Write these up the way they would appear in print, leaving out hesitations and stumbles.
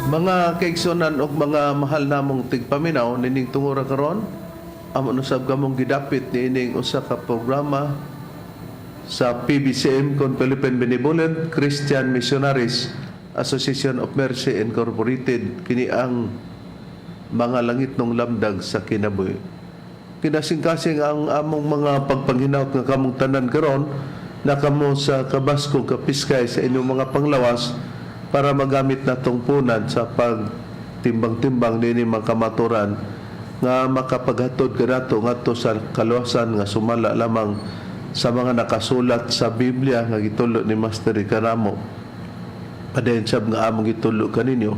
Mga kaigsunan ug mga mahal namong tigpaminaw, nining tungura karon, amo na sab kamong gidapit niining usa ka programa sa PBCM kon Philippine Benevolent Christian Missionaries Association of Mercy Incorporated, kini ang mga langitnong lamdag sa kinabuhi. Kinasingkasing ang among mga pagpanghinawt nga kamong tanan karon na kamo sa kabaskog kapiskay sa inyong mga panglawas para magamit natong punan sa pagtimbang-timbang nini mga kamaturan nga makapaghatod kanato ngadto sa kaluwasan nga sumala lamang sa mga nakasulat sa Biblia nga gitulo ni Master kanamo. Padayon sab nga among gitulo kaninyo.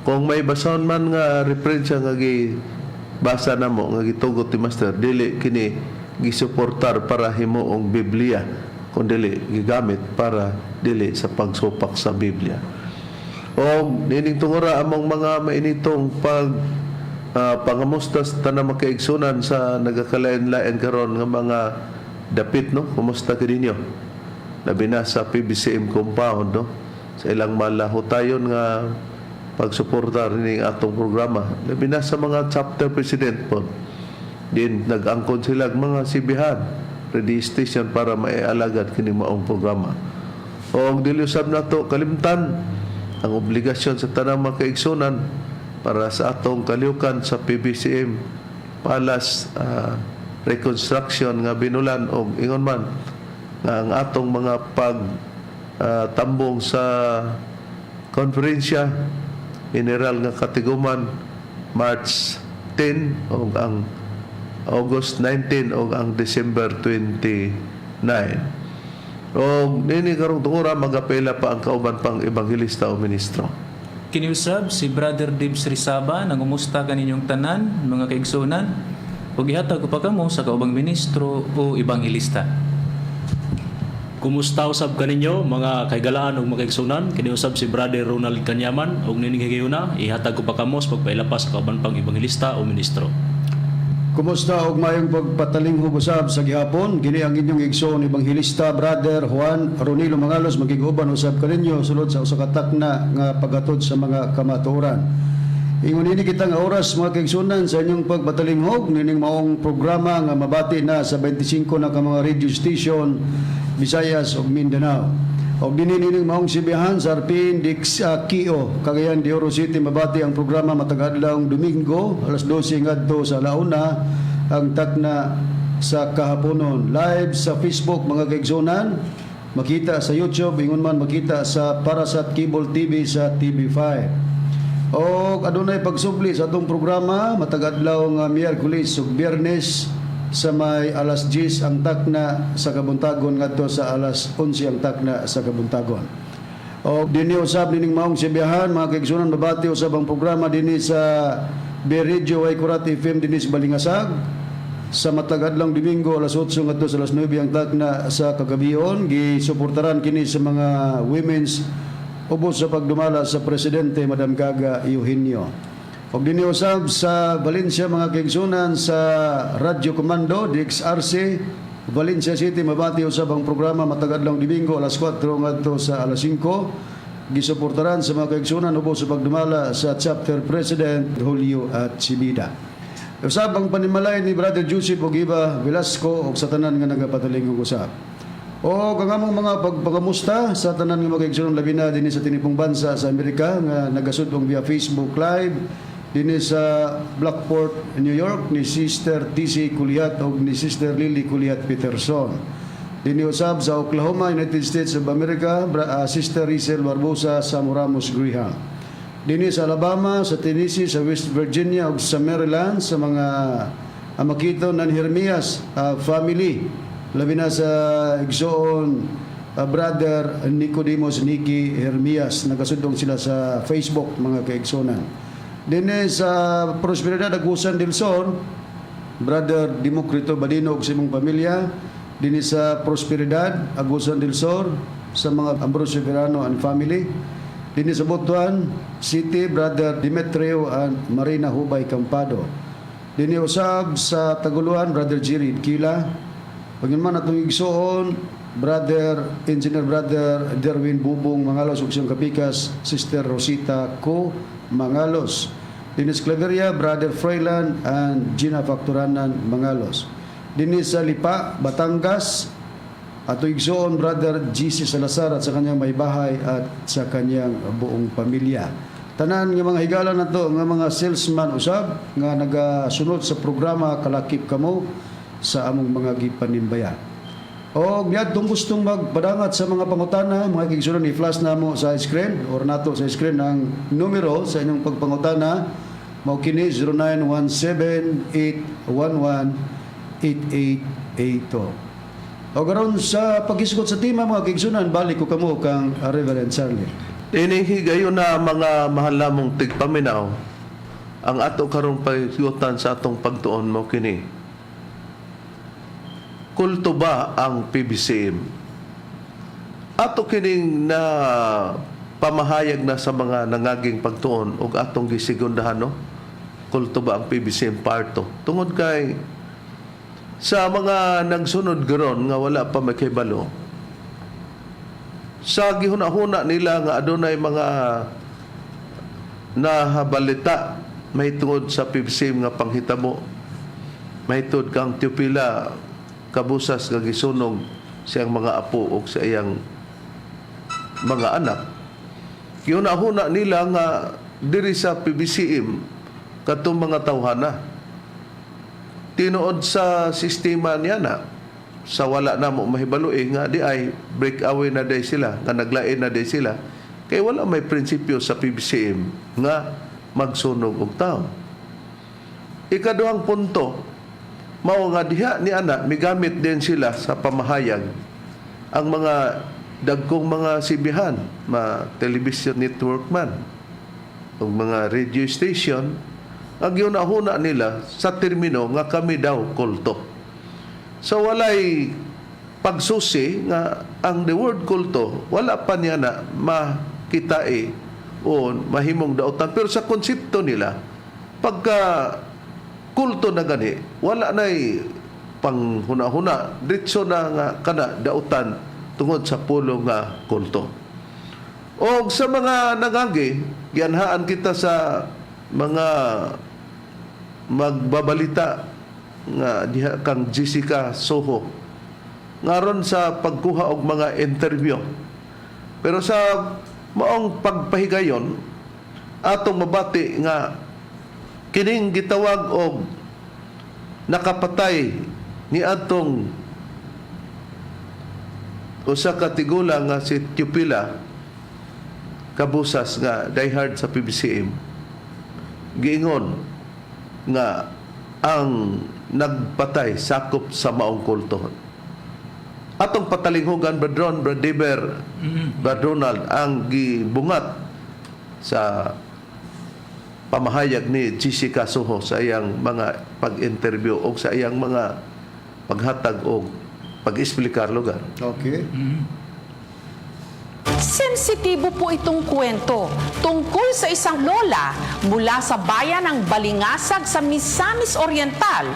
Kung may basahon man nga referensya nga gibasa namo nga gitugot ni Master, dili kini gisuportar para himuong Biblia, kun dili gigamit para dili sa pagsupak sa Biblia. O nining tungura, among mga mainitong pag pangamusta sa tanang makaigsunan sa nagakalain-lain karon nga mga dapit, no? Kumusta kaninyo, labi na sa PBCM compound, no, sa ilang malahutayon nga pagsuportar ning atong programa, labi na sa mga chapter president po din nag-angkon sila og mga sibihan, radio station para maialagad kini maong programa. O dili usab nato kalimtan ang obligasyon sa tanang mga kaigsunan para sa atong kalihukan sa PBCM Palace reconstruction nga binulan og ingon man nga ang atong mga pag tambong sa konferensya general nga katiguman March 10 og ang August 19 og ang December 29. Og nini karong tungura, magapela pa ang kauban pang ebanghelista o ministro. Kiniusab si Brother Dibs Rizaba, nangumusta kaninyong tanan, mga kaigsunan, ug ihatag ko pa kamo sa kaubang ministro o ebanghelista. Kumusta usab kaninyo, mga kahigalaan ug mga kaigsunan? Kini usab si Brother Ronald Kanyaman ug nining higayuna ihatag ko pa kamo sa pagpaila pa sa kauban pang ebanghelista o ministro. Kumusta og mayong pagpatalinghog usab sa gihapon. Kini ang inyong igsoon ebanghelista Brother Juan Ronilo Mangalos, magig-uban usab kaninyo sulod sa usa ka takna nga paghatod sa mga kamatuoran. Ingon ini kita nga oras, mga kaigsunan, sa inyong pagpatalinghog nining maong programa nga mabati na sa 25 na ka mga radio station, Visayas ug Mindanao. Og dinhi nining maong sibihan sa Arpin Dix Kio, Cagayan de Oro City, mabati ang programa matag adlaw Domingo alas 12 ngadto sa alauna ang takna sa kahaponon. Live sa Facebook, mga kaigsunan, makita sa YouTube, ingon man makita sa Parasat Cable TV sa TV5. O adunay pagsubli sa atong programa matag adlaw nga Miyerkules ug Biyernes sa may alas 10 ang takna sa kabuntagon ngadto sa alas 11 ang takna sa kabuntagon. O dinhi usab nining maong sibihan, mga kaigsunan, mabati usab ang programa dinhi sa B Radio Waikurat FM dinhi sa Balingasag sa matag adlaw Domingo alas 8 ngadto sa alas 9 ang takna sa kagabion. Gisuportaran kini sa mga women's ubos sa pagdumala sa presidente Madam Gaga Eugenio. Og dinhi usab sa Valencia, mga kaigsunan, sa Radyo Comando DXRC Valencia City, mabati usab ang programa matag adlaw Domingo alas 4 ngadto sa alas 5. Gisuportaran sa mga kaigsunan ubos sa pagdumala sa chapter president Julio at Sibida. Usab ang panimalay ni Brother Joseph Ogiba Velasco og sa tanan nga nagapatalingog usab. O ang among mga pagpakamusta sa tanan nga mga kaigsunan, labi na dinhi sa tinipong bansa sa Amerika nga nagasudong via Facebook Live dinhi sa Blackport, New York, ni Sister TC Kuliat ug ni Sister Lily Kuliat Peterson. Dinhi usab sa Oklahoma, United States of America, Sister Rizel Barbosa sa Moramos Graham. Dinhi sa Alabama, sa Tennessee, sa West Virginia ug sa Maryland, sa mga Amakito nan Hermias family, labi na sa igsoon Brother Nicodemus Nicky Hermias, nagasudong sila sa Facebook, mga kaigsunan. Dinhi sa Prosperidad, Agusan del Sur, Brother Democrito Badino ug sa imong pamilya, dinhi sa Prosperidad, Agusan del Sur, sa mga Ambrosio Verano and family. Dinhi sa Butuan City, Brother Demetrio and Marina Hubay Campado. Dinhi usab sa Taguluan, Brother Jerry Kila. Pagin man atong igsoon, Brother Engineer Brother Derwin Bubong Mangalos ug siyang kapikas Sister Rosita Co Mangalos. Dinis Claveria, Brother Froilan and Gina Facturanan Mangalos. Dinis sa Lipa, Batangas, ato igsoon Brother GC Salazar at sa kanyang may bahay at sa kanyang buong pamilya. Tanan nga mga higala nato nga mga salesman usab nga nagasunod sa programa Kalakip Kamo sa among mga gipanimbaya. O niadtong gustong magpadangat sa mga pangutana, mga kaigsuonan, i-flash namo sa screen or nato sa screen ang numero sa inyong pagpangutana, mao kini 0917-811-8882. O karon sa paghisgot sa tema, mga kaigsuonan, balik ko kamo kang Reverend Charlie. Ining higayon na, mga mahal namong tigpaminaw, ang ato karong paghisgutan sa atong pagtuon mo kini. Kulto ba ang PBCM? Ato kining na pamahayag na sa mga nangaging pagtuon ug atong gisigundahan, no? Kulto ba ang PBCM parto? Tungod kay sa mga nagsunod karon nga wala pa makibalo sa gihuna-huna nila nga adunay mga nahabalita mahitungod sa PBCM nga panghitabo mahitungod kang Teopila Kabusas nga gisunog siyang mga apo o sa iyang mga anak. Gihuna-huna nila nga diri sa PBCM katong mga tawhana. Tinuod sa sistema niya na sa wala na mo mahibalo eh, nga di ay break away na day sila, nga naglain na day sila kay wala may prinsipyo sa PBCM nga magsunog og tao. Ikaduhang punto, mao nga diha ni ana migamit din sila sa pamahayag ang mga dagkong mga sibihan, ma television network man ug mga radio station, ang giunahuna nila sa termino nga kami daw kulto. So walay pagsusi nga ang the word kulto wala pa niya na makita eh, o mahimong daotan, pero sa konsepto nila pagka kulto na gani, wala na'y panghuna-huna, diretso na nga kana dautan tungod sa pulo nga kulto. O sa mga nangagi, gianhaan kita sa mga magbabalita nga diha kang Jessica Soho ngaron sa pagkuha og mga interview. Pero sa maong pagpahigayon, atong mabati nga kining gitawag og nakapatay ni atong usa ka tigulang nga si Teopila Kabusas nga diehard sa PBCM, giingon nga ang nagpatay sakop sa maong kulto. Atong patalinghugan, Brad Ron, Brad Deber, Brad Ronald, ang gibungat sa pamahayag ni Jessica Soho sa iyang mga pag-interview o sa iyang mga paghatag o pag-explicar lugar. Okay. Sensitibo po itong kwento tungkol sa isang lola mula sa bayan ng Balingasag sa Misamis Oriental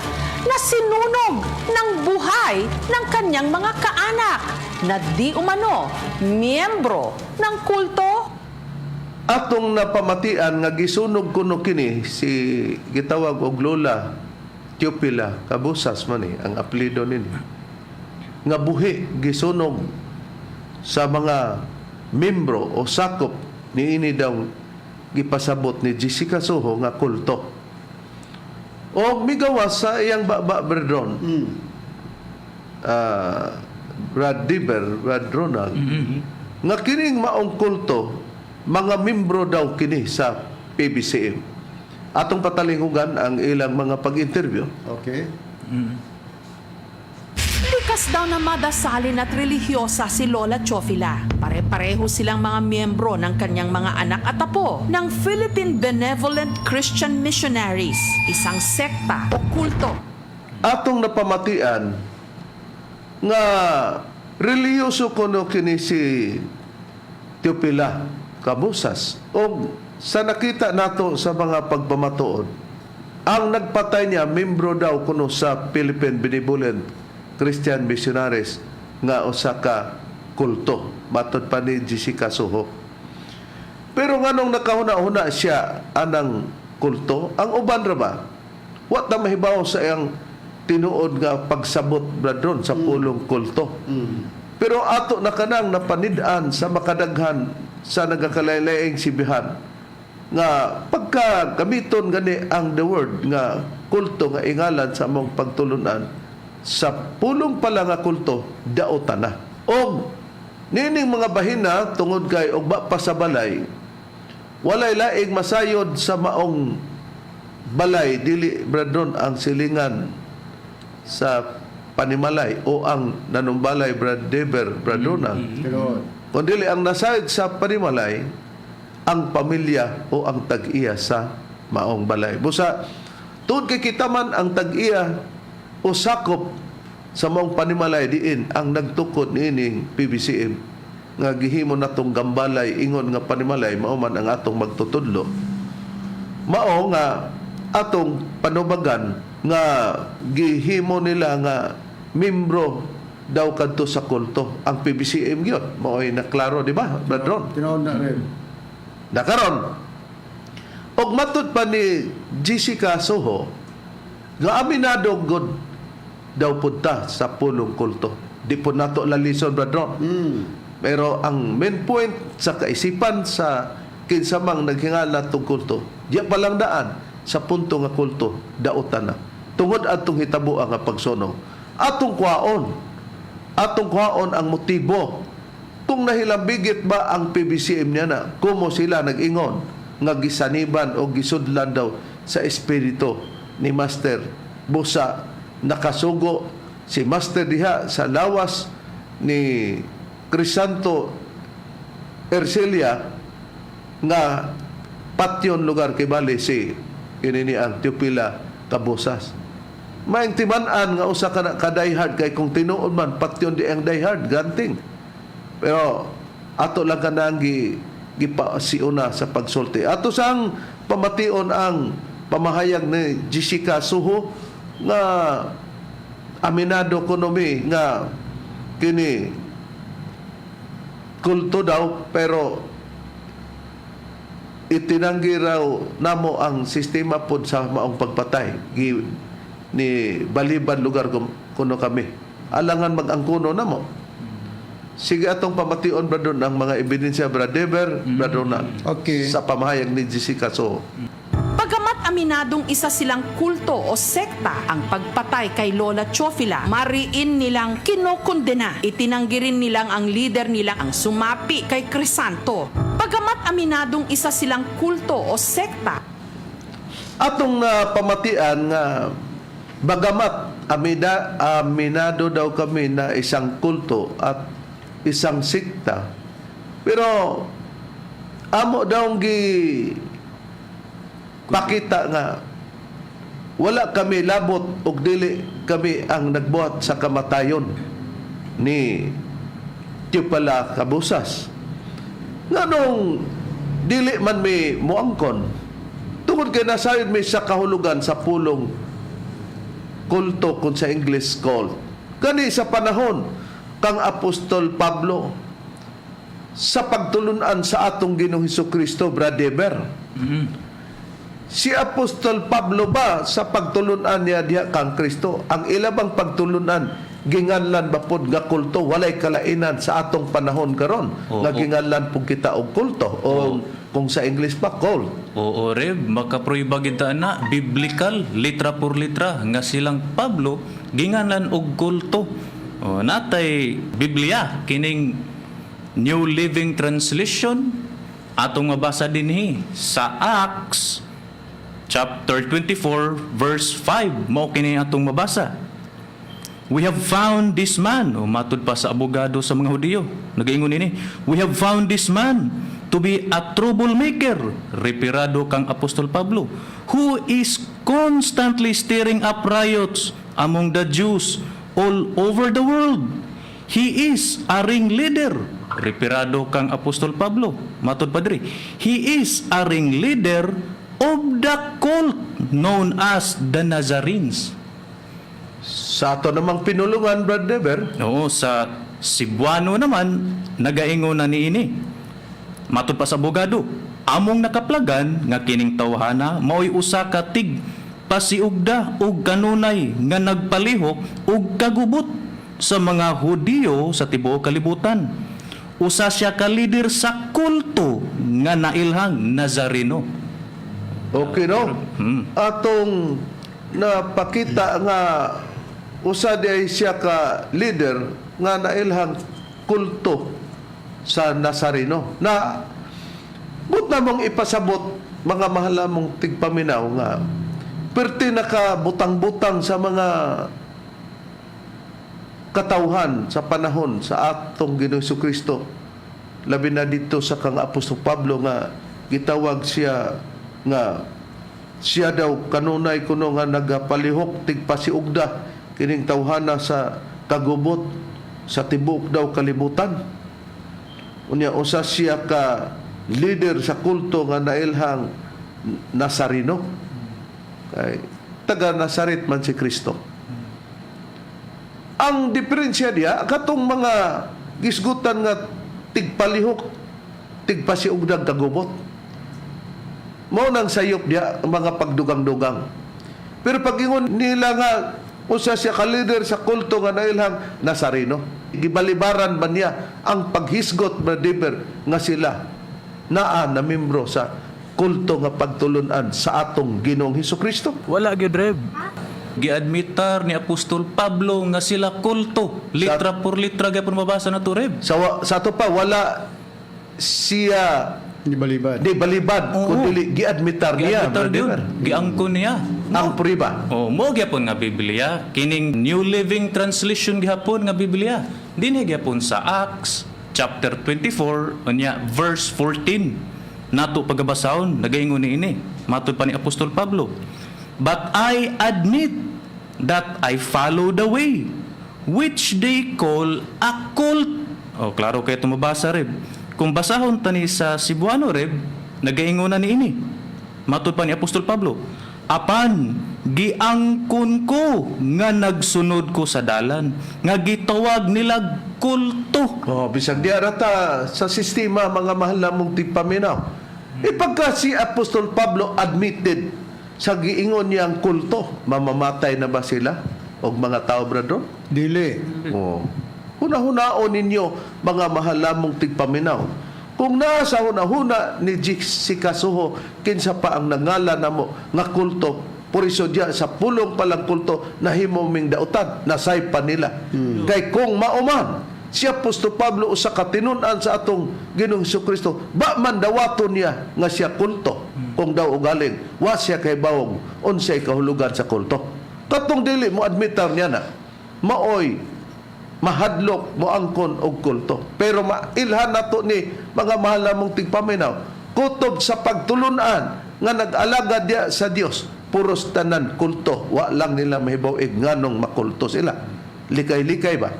na sinunog ng buhay ng kanyang mga kaanak na di umano miyembro ng kulto. Atong napamatian nga gisunog kuno kini si gitawag og Lola Teopila Kabusas man eh, ang apelyido nini, nga buhi gisunog sa mga membro o sakop niini daw gipasabot ni Jessica Soho nga kulto. O migawas sa iyang baba, Berdon, Brad Diber, Brad Ronald, nga kining maong kulto, mga membro daw kini sa PBCM. Atong patalinghugan ang ilang mga pag-interview. Okay. Likas daw na madasalin at relihiyosa si Lola Chofila. Pare-pareho silang mga miyembro ng kanyang mga anak at apo ng Philippine Benevolent Christian Missionaries, isang sekta o kulto. Atong napamatian nga relihiyoso kuno kini si Teopila Kabusas. O sa nakita nato sa mga pagpamatuod, ang nagpatay niya membro daw kuno sa Philippine Benevolent Christian Missionaries. nga usa ka kulto, matod pa ni Jessica Soho. Pero nganong nakahuna-huna siya anang kulto, ang uban ra ba? Wa ta mahibaw sa iyang tinuod nga pagsabot, Brad Ron, sa pulong kulto. Pero ato na kanang napanid-an sa makadaghan sa nagakalaylaying sibihan nga pagka gamiton gani ang the word nga kulto nga ingalan sa among pagtulunan, sa pulong pala nga kulto, daotan na. Og nining mga bahina, tungod kay ugba pa sa balay, walay laing masayod sa maong balay dili, Brad Ron, ang silingan sa panimalay o ang nanumbalay, Brad Dever, Brad Ronald. Tinuod. Kung dili ang nasayod sa panimalay, ang pamilya o ang tag-iya sa maong balay. Busa, tuod kay kita man ang tag-iya o sakop sa maong panimalay diin ang nagtukod niining PBCM nga gihimo natong gambalay ingon nga panimalay, mao man ang atong magtutudlo, mao nga atong panubagan nga gihimo nila nga membro daw kadto sa kulto ang PBCM gyud. Mao'y naklaro, di ba, Brad Ron? Tinuod na rin. Nakaron, og matud pa ni Jessica Soho nga aminado god daw punta sa pulong kulto. Di po nato lalison, Brad Ron. Pero ang main point sa kaisipan sa kinsa mang naghingala tong kulto, diya pa lang daan sa punto nga kulto, dautan na. Tungod atong hitabo ang pagsunog. Atong kwaon. Atong kwaon ang motibo. Kung nahilambigit ba ang PBCM niya na, kumo sila nag-ingon nga gisaniban o gisudlan daw sa espiritu ni Master. Busa nakasugo si Master diha sa lawas ni Crisanto Ercilia nga patyon lugar kibali si kinini ang Teopila Cabosas. Maing timan-an nga usa ka ka diehard kay kung tinuod man patyon di ang diehard granting. Pero ato lang kanang gi gipasiuna sa pagsulti. Ato sang pamation ang pamahayag ni Jessica Soho nga aminado kuno mi nga kini kulto daw, pero itinanggi raw namo ang sistema pod sa maong pagpatay. Gi, ni baliban lugar kuno kami alangan mag-angkuno namo. Sige, atong pamation, Brad Ron, ang mga ebidensya, Brad Dever, Brad Ronald, sa pamahayag ni Jessica Soho. Bagamat aminadong isa silang kulto o sekta ang pagpatay kay Lola Teofila, mariin nilang kinokondena. Itinanggi rin nilang ang leader nilang ang sumapi kay Crisanto. Bagamat aminadong isa silang kulto o sekta, Atong na pamatian nga bagamat aminado daw kami na isang kulto at isang sikta, pero amo daw gi pakita nga wala kami labot og dili kami ang nagbuhat sa kamatayon ni Teopila Cabusas. Nganong dili man mi moangkon? Tungod kay nasayod mi sa kahulugan sa pulong kulto, kung sa English cult. Kani sa panahon kang Apostol Pablo sa pagtulunan sa atong Ginoong Hesus Kristo, Brad Dever. Si Apostol Pablo ba sa pagtulunan niya diha kang Kristo, ang ilabang pagtulunan ginganlan ba pod nga kulto? Walay kalainan sa atong panahon karon nga ginganlan pud kita og kulto o kung sa English pa, cult. Oo, Reb, makapruiba gid ta na biblical, litra por litra nga silang Pablo ginganan og kulto. O, natay Biblia kining New Living Translation, atong mabasa dinhi sa Acts chapter 24 verse 5, mao kini atong mabasa. "We have found this man," o matud pa sa abogado sa mga Hudiyo. Nagaingon ini, "We have found this man to be a troublemaker," reperado kang Apostol Pablo, "who is constantly stirring up riots among the Jews all over the world. He is a ringleader," reperado kang Apostol Pablo. Matud pa diri, "He is a ringleader of the cult known as the Nazarenes." Sa ato namang pinulungan, Brad Dever, Oo, sa Cebuano naman nagaingon na niini. Matud pa sa abogado, among nakaplagan nga kining tawhana maoy usa ka tig pasiugda og kanunay nga nagpalihok og kagubot sa mga Hudiyo sa tibuok kalibutan. Usa siya ka leader sa kulto nga nailhang Nazareno. Okay, no? Atong napakita nga usa di ay siya ka leader nga nailhang kulto sa Nazareno. Na but na mong ipasabot, mga mahal mong tigpaminaw, nga perti nakabutang-butang sa mga katawhan sa panahon sa atong Ginoong Kristo, labi na dito sa kang Apostol Pablo nga gitawag siya nga siya daw kanunay kuno nga nagapalihok tigpasiugda kining tawhana sa kagubot sa tibuok daw kalibutan. Unya usa siya ka leader sa kulto nga nailhang Nazareno, kay taga Nazaret man si Kristo. Ang diferensya diya katong mga gisgutan nga tigpalihok tigpasiugdag kagubot, mao nang sayop diya ang mga pagdugang-dugang. Pero pag-ingon nila nga usa siya ka leader sa kulto nga nailhang Nazareno, gibalibaran ba niya ang paghisgot, Brother, nga sila naa na membro sa kulto nga pagtulunan sa atong Ginoong Hesus Kristo? Wala gyud, Reb. Giadmitar ni Apostol Pablo nga sila kulto. Litra por litra gyapon mabasa na to, Reb. Sa ato pa wala siya Di balibad. di balibad Oo. kun dili giadmitar niya, Giadmitar Brother. gyud. Giangkon niya. Ang priba. Oh, mo gyapon nga Biblia, kining New Living Translation gihapon nga Biblia. Dinhi gyapon sa Acts chapter 24 unya verse 14. Nato pagabasahon nagaingon niini. Matud pa ni Apostol Pablo. "But I admit that I follow the way which they call a cult." Oh, klaro kay tumabasa, Reb. Kung basahon tani sa Cebuano, Reb, nagaingon na niini. Matud pa ni Apostol Pablo, "Apan giangkon ko nga nagsunod ko sa dalan nga gitawag nila kulto." Oh, bisag di arata sa sistema, mga mahal namong tigpaminaw. E pagka si Apostol Pablo admitted sa giingon niyang kulto, mamamatay na ba sila og mga tao, brother? Dili. Oh. Huna-hunaon ninyo, mga mahal namong tigpaminaw. Kung naa sa hunahuna ni Jessica Soho, kinsa pa ang nangala namo nga kulto, puriso diya sa pulong palang kulto nahimo ming dautan, nasay pa nila. Kay kung mauman, si Apostol Pablo usa ka tinun-an sa atong Ginoong Kristo, ba man dawaton niya nga siya kulto kung daw ugaling wa siya kay bawog unsay kahulugan sa kulto? Katong dili mo admitar niya na maoy mahadlok mo angkon og kulto. Pero mailhan nato ni, mga mahal namong tigpaminaw, kutob sa pagtulunan nga nag-alaga diya sa Dios, puros tanan kulto, wa lang nila mahibaw-ig nganong makulto sila. Likay-likay ba?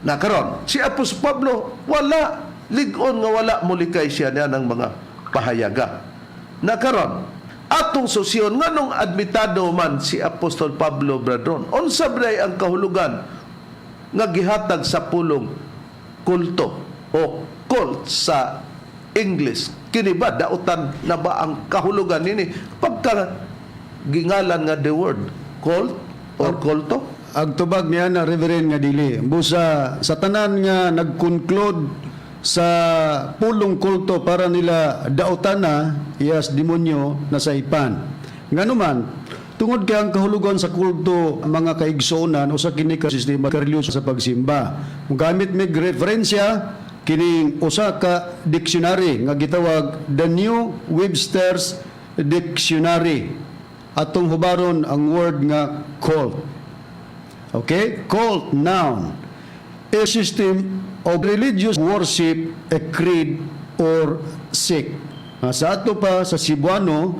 Na karon, si Apostol Pablo wala lig-on nga wala molikay siya niya ng mga pahayaga. Na karon, atong susyon nganong admitado man si Apostol Pablo, brethren. Unsa bray ang kahulugan nga gihatag sa pulong kulto o cult sa English? Kini ba dautan na ba ang kahulugan nini pagka gingalan nga the word cult or kulto? Ang tubag niya na, Reverend, nga dili. Busa sa tanan nga nag-conclude sa pulong kulto para nila dautan na iyas demonyo na sa ipan. Nganuman, tungod kay ang kahulugan sa kulto, mga kaigsuonan, usa kini ka sistema relihiyoso sa pagsimba. Gamit mig referensya kining usa ka dictionary nga gitawag The New Webster's Dictionary. Atong hubaron ang word nga cult. Okay? Cult, noun. A system of religious worship, a creed or sect. Sa ato pa sa Cebuano,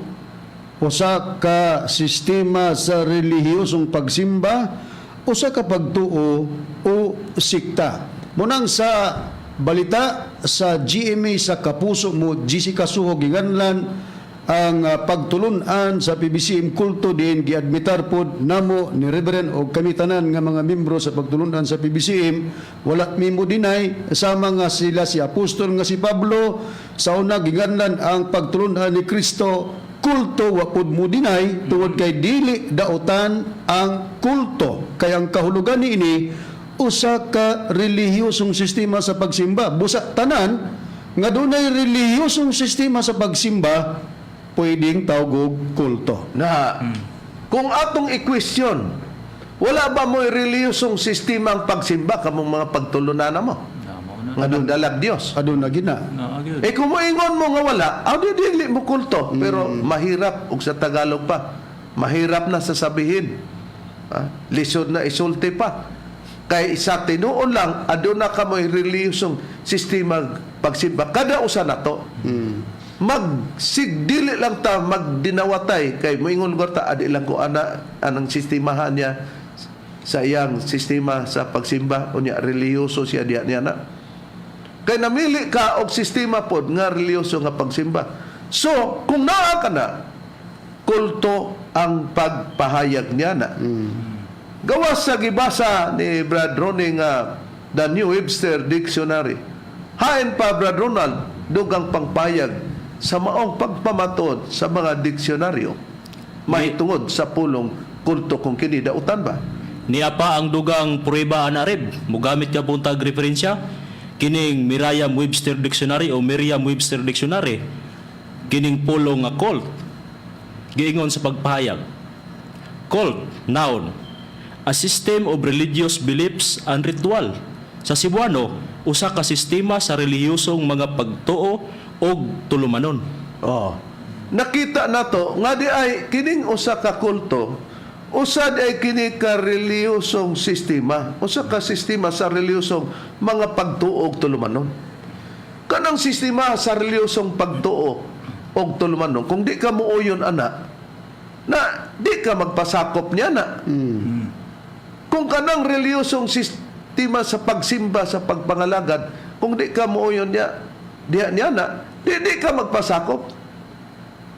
usa ka sistema sa relihiyosong pagsimba, usa ka pagtuo o sikta. Munang sa balita sa GMA sa Kapuso Mo, Jessica Soho ginganlan Ang pagtulunan sa PBCM kulto din giadmitar pod namo ni Reverend og kami tanan nga mga membro sa pagtulunan sa PBCM. Wala mi mo deny sama nga sila si apostol nga si Pablo sa una giganlan ang pagtulunan ni Kristo kulto. Wa pod mo deny tungod kay dili dautan ang kulto, kay ang kahulugan niini usa ka relihiyosong sistema sa pagsimba. Busa tanan nga dunay relihiyosong sistema sa pagsimba pwedeng tawgog kulto. Na kung atong i-question, wala ba mo'y reliyosong sistema ang pagsimba kamong mga pagtulunan mo? Na mao na. Nga nagdalag Dios. Aduna gina. Na gyud. Eh kung moingon mo nga wala, aw di dili mo kulto, pero mahirap og sa Tagalog pa. Mahirap na sasabihin. Ah, lisod na isulti pa. Kay sa tinuon lang aduna ka mo'y reliyosong sistema pagsimba kada usa nato. Magsigdili lang ta magdinawatay kay moingon gor ta adi lang ko ana anang sistemahan niya sa iyang sistema sa pagsimba, unya relihiyoso siya diya niya na. Kay namili ka og sistema pod nga relihiyoso nga pagsimba. So, kung naa ka na, kulto ang pagpahayag niya na. Gawas sa gibasa ni Brad Ronnie nga The New Webster Dictionary. Hain pa, Brad Ronald, dugang pangpayag sa maong pagpamatod sa mga diksyonaryo mahitungod sa pulong kulto kung kini dautan ba? Niya pa ang dugang prueba ana, Reb. Mugamit ka puntag referensya kining Merriam-Webster Dictionary o Merriam-Webster Dictionary. Kining pulong nga cult. Giingon sa pagpahayag. Cult, noun. A system of religious beliefs and ritual. Sa Cebuano, usa ka sistema sa relihiyosong mga pagtuo og tulumanon. Oh. Nakita nato nga di ay kining usa ka kulto, usa di ay kini ka relihiyosong sistema, usa ka sistema sa relihiyosong mga pagtuo og tulumanon. Kanang sistema sa relihiyosong pagtuo og tulumanon, kung di ka muuyon ana, na di ka magpasakop niya na. Kung kanang relihiyosong sistema sa pagsimba, sa pagpangalagad, kung di ka muuyon niya, diha niya na, di ka magpasakop.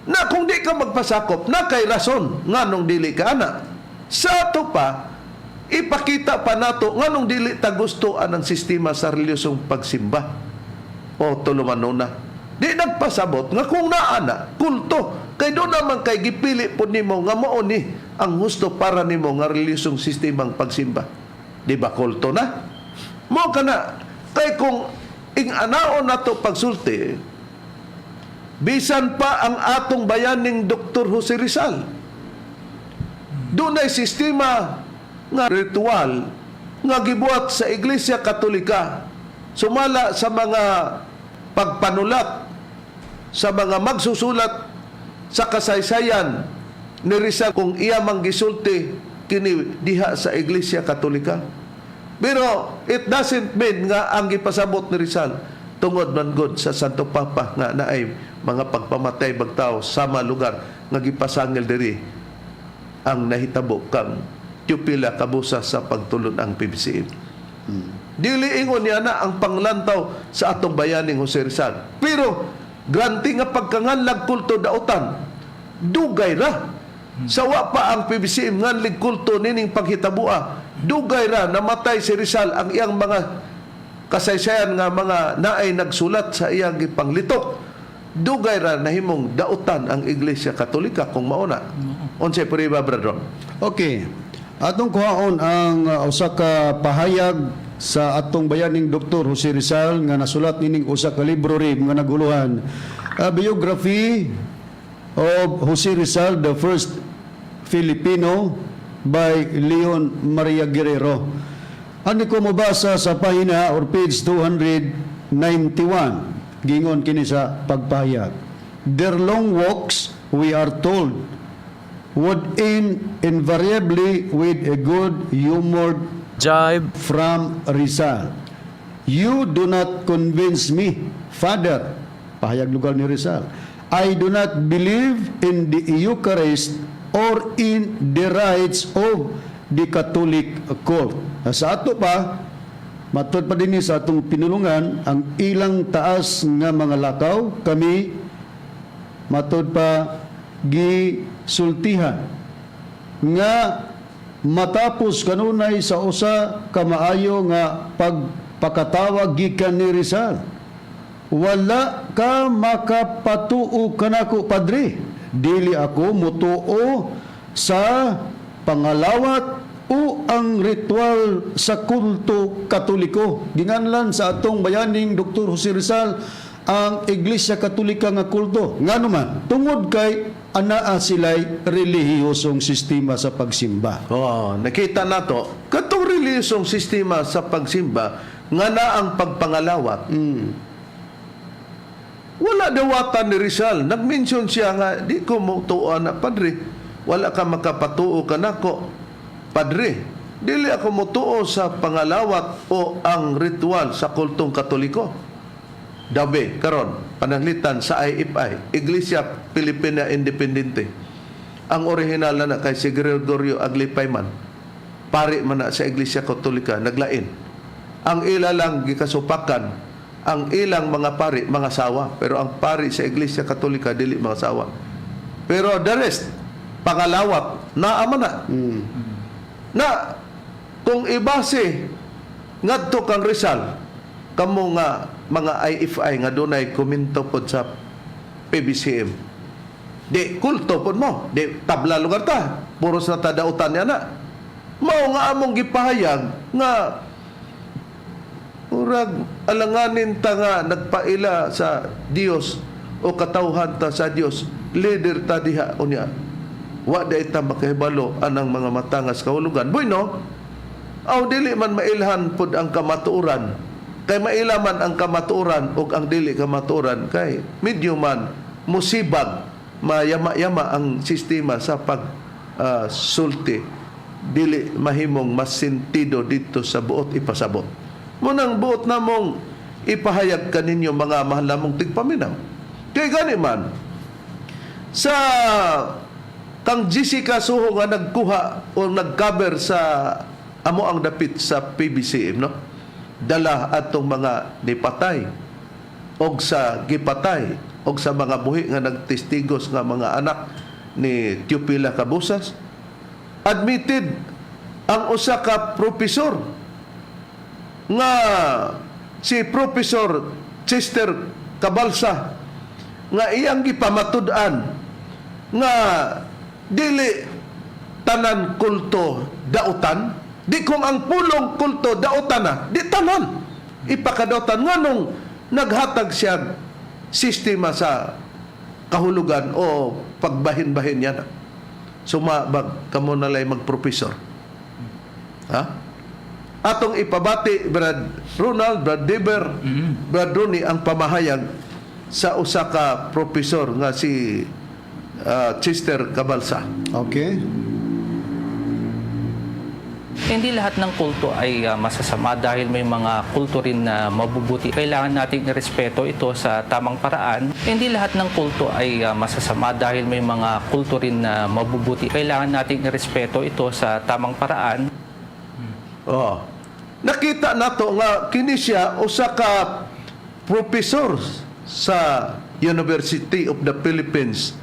Na kung di ka magpasakop, na kay rason nganong dili ka ana. Sa ato pa, ipakita pa nato nganong dili ta gusto anang sistema sa relihiyosong pagsimba o tulumanona. Di nagpasabot nga kung naa na, kulto. Kay doon naman kay gipili po nimo nga mao ni ang husto para nimo nga relihiyosong sistemang pagsimba. Di ba kulto na? Mo ka na. Kay kung ing-anaon nato pagsulti, bisan pa ang atong bayaning Dr. Jose Rizal, dunay sistema nga ritual nga gibuhat sa Iglesia Katolika sumala sa mga pagpanulat sa mga magsusulat sa kasaysayan ni Rizal kung iya mang gisulti kini diha sa Iglesia Katolika. Pero it doesn't mean nga ang gipasabot ni Rizal tungod man gud sa Santo Papa nga naay mga pagpamatay bagtao sama lugar nga gipasangil diri ang nahitabo kang Teopila Kabusa sa pagtulon ang PBCM. Dili ingon niya na ang panglantaw sa atong bayaning Jose Rizal. Pero granting nga pagkanganlag kulto dautan, dugay ra. Sawa pa ang PBCM nganlig kulto nining paghitabua. Dugay ra namatay si Rizal, ang iyang mga kasaysayan nga mga naay nagsulat sa iyang gipanglitok. Dugay ra nahimong dautan ang Iglesia Katolika kung mauna. Unsay prueba, Brad Ron? Okay. Atong kuhaon ang usa ka pahayag sa atong bayaning Dr. Jose Rizal nga nasulat nining usa ka libro rin nga naguluhan. A Biography of Jose Rizal, the First Filipino by Leon Maria Guerrero. Ano ko mabasa sa pahina or page 291? Gingon kini sa pagpahayag. "Their long walks, we are told, would end invariably with a good humored Jibe. From Rizal. 'You do not convince me, Father,' pahayag lugar ni Rizal. 'I do not believe in the Eucharist or in the rites of the Catholic cult.' Sa ato pa, matud pa din sa atong pinulungan, ang ilang taas nga mga lakaw, kami Matud pa gisultihan nga matapos kanunay sa usa ka maayo nga pagpakatawag gikan ni Rizal, "Wala ka makapatuo kanako, padre. Dili ako mutuo sa pangalawat o ang ritual sa kulto Katoliko." Ginganlan sa atong bayaning Dr. Jose Rizal ang Iglesia Katolika nga kulto. Ngano man? Tungod kay anaa sila'y relihiyosong sistema sa pagsimba. Oh, nakita nato katong relihiyosong sistema sa pagsimba nga na ang pagpangalawat. Wala dawatan ni Rizal. Nag-mention siya nga, "Di ko mutuo na, padre. Wala ka makapatuo kanako, padre. Dili ako mutuo sa pangalawat o ang ritual sa kultong Katoliko." Dabe, karon, pananglitan sa IFI, Iglesia Pilipina Independente. Ang original na na kay si Gregorio Aglipay man. Pari man na sa Iglesia Katolika, naglain. Ang ila lang gikasupakan, ang ilang mga pari, mga sawa. Pero ang pari sa Iglesia Katolika, dili mga sawa. Pero the rest, pangalawat, naa man na. Na, kung ibase, ngadto kang Rizal, kamo nga mga IFI nga dunay komento pod sa PBCM. Di kulto pod mo, di tabla lugar ta, puros na tadautan niya na. Mao nga among gipahayag nga murag alanganin ta nga nagpaila sa Dios o katawhan ta sa Dios, leader ta diha unya. Wa day ta makahibalo anang mga matangas kahulugan. Bueno, aw dili man mailhan pod ang kamatuoran. Kay maila man ang kamatuoran ug ang dili kamatuoran kay medyo man musibag, mayama-yama ang sistema sa pag sulti, dili mahimong mas sentido dito sa buot ipasabot. Munang buot namong ipahayag kaninyo, mga mahal namong tigpaminaw. Kay gani man sa kang Jessica Soho nga nagkuha o nagcover sa amo ang dapit sa PBCM, no, dala atong mga nipatay og sa gipatay og sa mga buhi nga nagtestigos nga mga anak ni Teopila Cabusas, admitted ang usa ka profesor nga si Professor Chester Cabalsa nga iyang gipamatud-an nga dili tanan kulto dautan. Di kung ang pulong kulto dautan na, di tanan ipakadautan. Nganong naghatag siya sistema sa kahulugan o pagbahin-bahin niya na sumabag kamo na lay magprofesor, ha? Atong ipabati, Brad Ronald, Brad Deber, Brad Ronnie, ang pamahayag sa usa ka profesor nga si Chester Cabalsa. Okay. Hindi lahat ng kulto ay masasama dahil may mga kulto rin na mabubuti. Kailangan nating irespeto ito sa tamang paraan. Hindi lahat ng kulto ay masasama dahil may mga kulto rin na mabubuti. Kailangan nating irespeto ito sa tamang paraan. Oh. Nakita nato nga kini siya usa ka professor sa University of the Philippines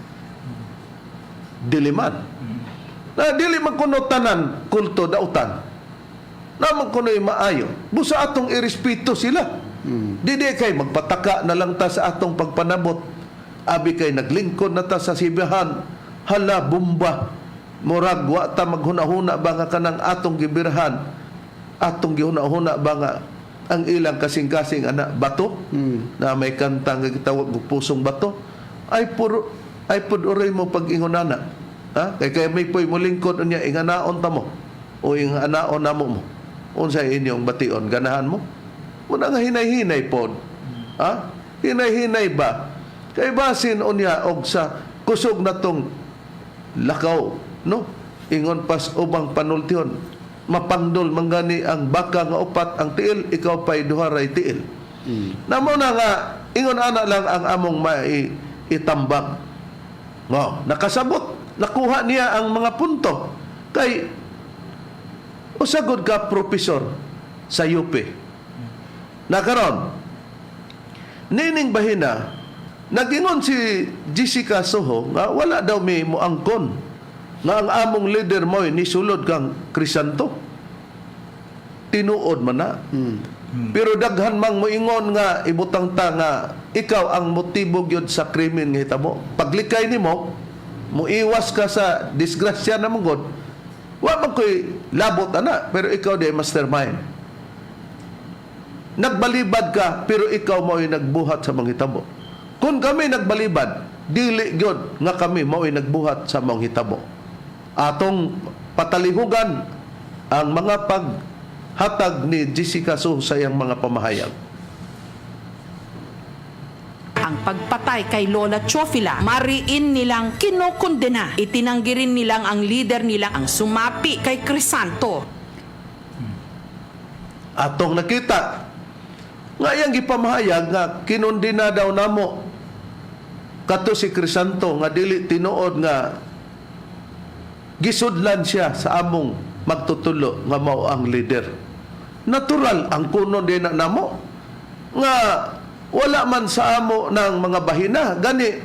Diliman. Na dili man kuno tanan kulto dautan. Na man kuno'y maayo. Busa atong irespeto sila. Di di kay magpataka na lang ta sa atong pagpanabot. Abi kay naglingkod na ta sa sibahan. Hala, bomba. Murag wa ta maghuna-huna ba nga kanang atong gibirhan. Atong gihuna-huna ba nga ang ilang kasing-kasing ana bato na may kanta nga gitawag og "Pusong Bato", ay puro ay pud uray mo pag-ingonana, ha, kay kay may poy molingkod unya inganaon ta mo o inganaon namo mo, unsay inyong bation? Ganahan mo muna nga hinay-hinay pod, ha? Hinay-hinay ba kay basin unya og sa kusog na tong lakaw, no, ingon pas ubang panultihon, mapangdol manggani ang baka nga upat ang tiil, ikaw pa'y duha ray tiil. Namo na nga ingon ana lang ang among mai itambak. No, nakasabot, nakuha niya ang mga punto kay usagod ka profesor sa UP. Na karon nining bahina. Nagingon si Jessica Soho nga wala daw mi moangkon nga ang among leader mo'y nisulod kang Crisanto. Tinuod man na. Pero daghan mang moingon nga ibutang ta nga ikaw ang motibo gyud sa krimen nga hitabo. Paglikay nimo, muiwas ka sa disgrasya na mong god. Wa man ko'y labot ana, pero ikaw di mastermind. Nagbalibad ka, pero ikaw mao'y nagbuhat sa mga hitabo. Kung kami nagbalibad, dili gyud nga kami mao'y nagbuhat sa mga hitabo. Atong patalihugan ang mga paghatag ni Jessica Soho sa iyang mga pamahayag. Ang pagpatay kay Lola Chofila, mariin nilang kinokondena. Itinanggi rin nilang ang leader nilang ang sumapi kay Crisanto. Atong nakita nga iyang gipamahayag nga kinundina daw namo kato si Crisanto nga dili tinuod nga gisudlan siya sa among magtutulo nga mao ang leader. Natural ang kuno din na namo nga wala man sa amo ng mga bahina, gani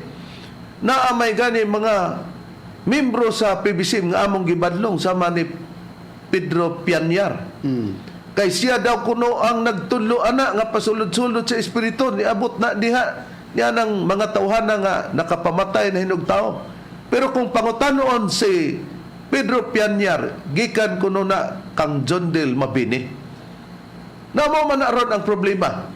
naa may gani mga membro sa PBC nga among gibadlong sama ni Pedro Pianyar. Kay siya daw kuno ang nagtulo ana nga pasulod-sulod sa espiritu, niabot na diha niya ng mga tawhana nga nakapamatay na hinog tao. Pero kung pangutanoon si Pedro Pianyar, gikan kuno na kang John Del Mabini. Namo man na ron ang problema.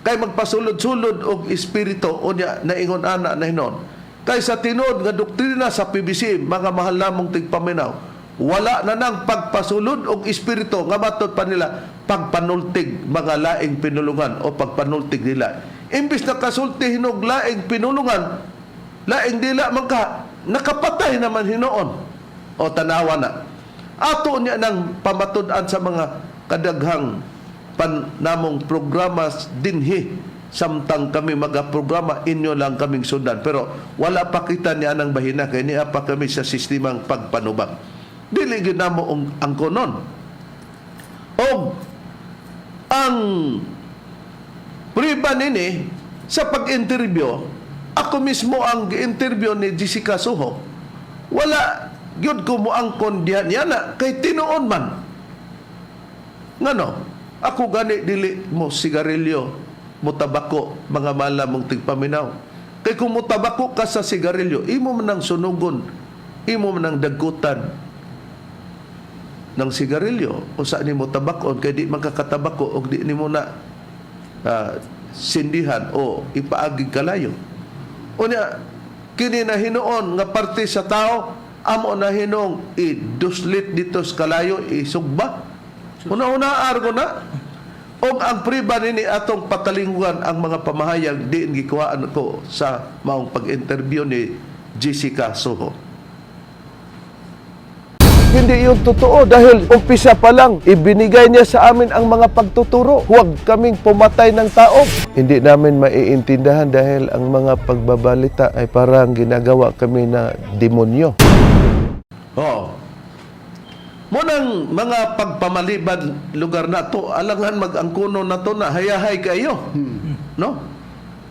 Kay magpasulod-sulod og espiritu unya naingon ana na hinon. Kay sa tinuod nga doktrina sa PBC, mga mahal namong tigpaminaw, wala na nang pagpasulod og espiritu nga matod pa nila pagpanultig mga laing pinulungan o pagpanultig nila. Imbis na kasulti hinog laing pinulungan, laing dila man ka, nakapatay naman hinoon. O tanawa na. Ato niya ng pamatud-an sa mga kadaghang pan namong programa dinhi samtang kami magaprograma, inyo lang kaming sundan, pero wala pa kita niya ng bahina kay niya pa kami sa sistemang pagpanubag, dili gyud namo ang konon og ang priba nini sa pag-interview. Ako mismo ang gi-interview ni Jessica Soho, wala gyud ko moangkon diha niya na kay tinuon man. Ngano ako gani dili mo sigarilyo, mo tabako, mga mala mong tigpaminaw, kay kung mo tabako ka sa sigarilyo, imo man ang sunugon, imo man ang dagkutan ng sigarilyo. O sa nimo tabakon kay di man ka katabako og di nimo na sindihan o ipaagi kalayo. Unya kini na hinuon nga parte sa tao, amo na hinuong iduslit dito sa kalayo, isugba. Una-una argo na. Og ang priba nini, atong patalingwan ang mga pamahayag diin gikuhaan ko sa maong pag-interview ni Jessica Soho. Hindi yun totoo dahil umpisa pa lang, ibinigay niya sa amin ang mga pagtuturo. Huwag kaming pumatay ng tao. Hindi namin maiintindihan dahil ang mga pagbabalita ay parang ginagawa kami na demonyo. Oo. Munang mga pagpamalibad lugar na to, alangan mag-angkuno na to na hayahay kayo. No?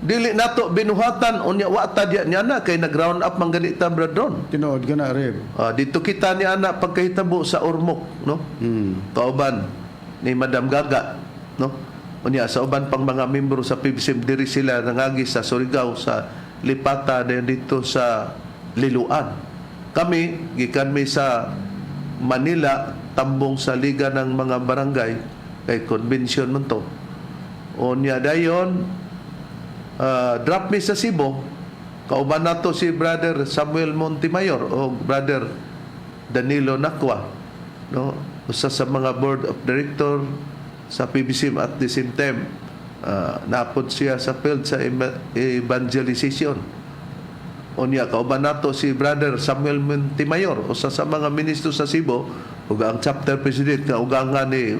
Dili nato binuhatan unya wa ta diya niya na kay nag-round up man ganita, Brad Ron. Tinuod ka na, Reb. Ah, dito kita ni ana pagkahitabo sa Ormoc, no? Kauban ni Madam Gaga, no? Unya sa uban pang mga membro sa PBCM, diri sila nangagi sa Surigao, sa Lipata, dayon dito sa Liloan. Kami gikan mi sa Manila, tambong sa Liga ng mga Barangay kay convention man to. Unya dayon drop me sa Cebu. Kauban nato si Brother Samuel Montemayor o Brother Danilo Nakwa, no? Usa sa mga board of director sa PBCM, at the same time naapod siya sa field sa evangelization. Unya kauban nato si Brother Samuel Montemayor, usa sa mga ministro sa Cebu ug ang chapter president nga uga nga ni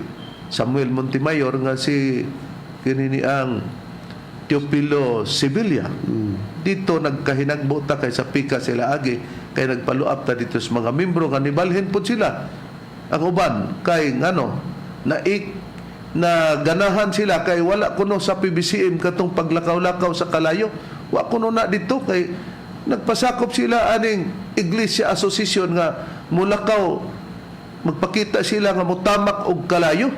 Samuel Montemayor nga si kini ni ang Teopilo Sevilla. Dito nagkahinagbo ta kay sa pika sila agi kay nagpaluap ta dito sa mga membro nga nibalhin pud sila ang uban kay ngano naik na ganahan sila kay wala kuno sa PBCM katong paglakaw-lakaw sa kalayo. Wa kuno na dito kay nagpasakop sila aning Iglesia Association nga mulakaw, magpakita sila nga mutamak og kalayo.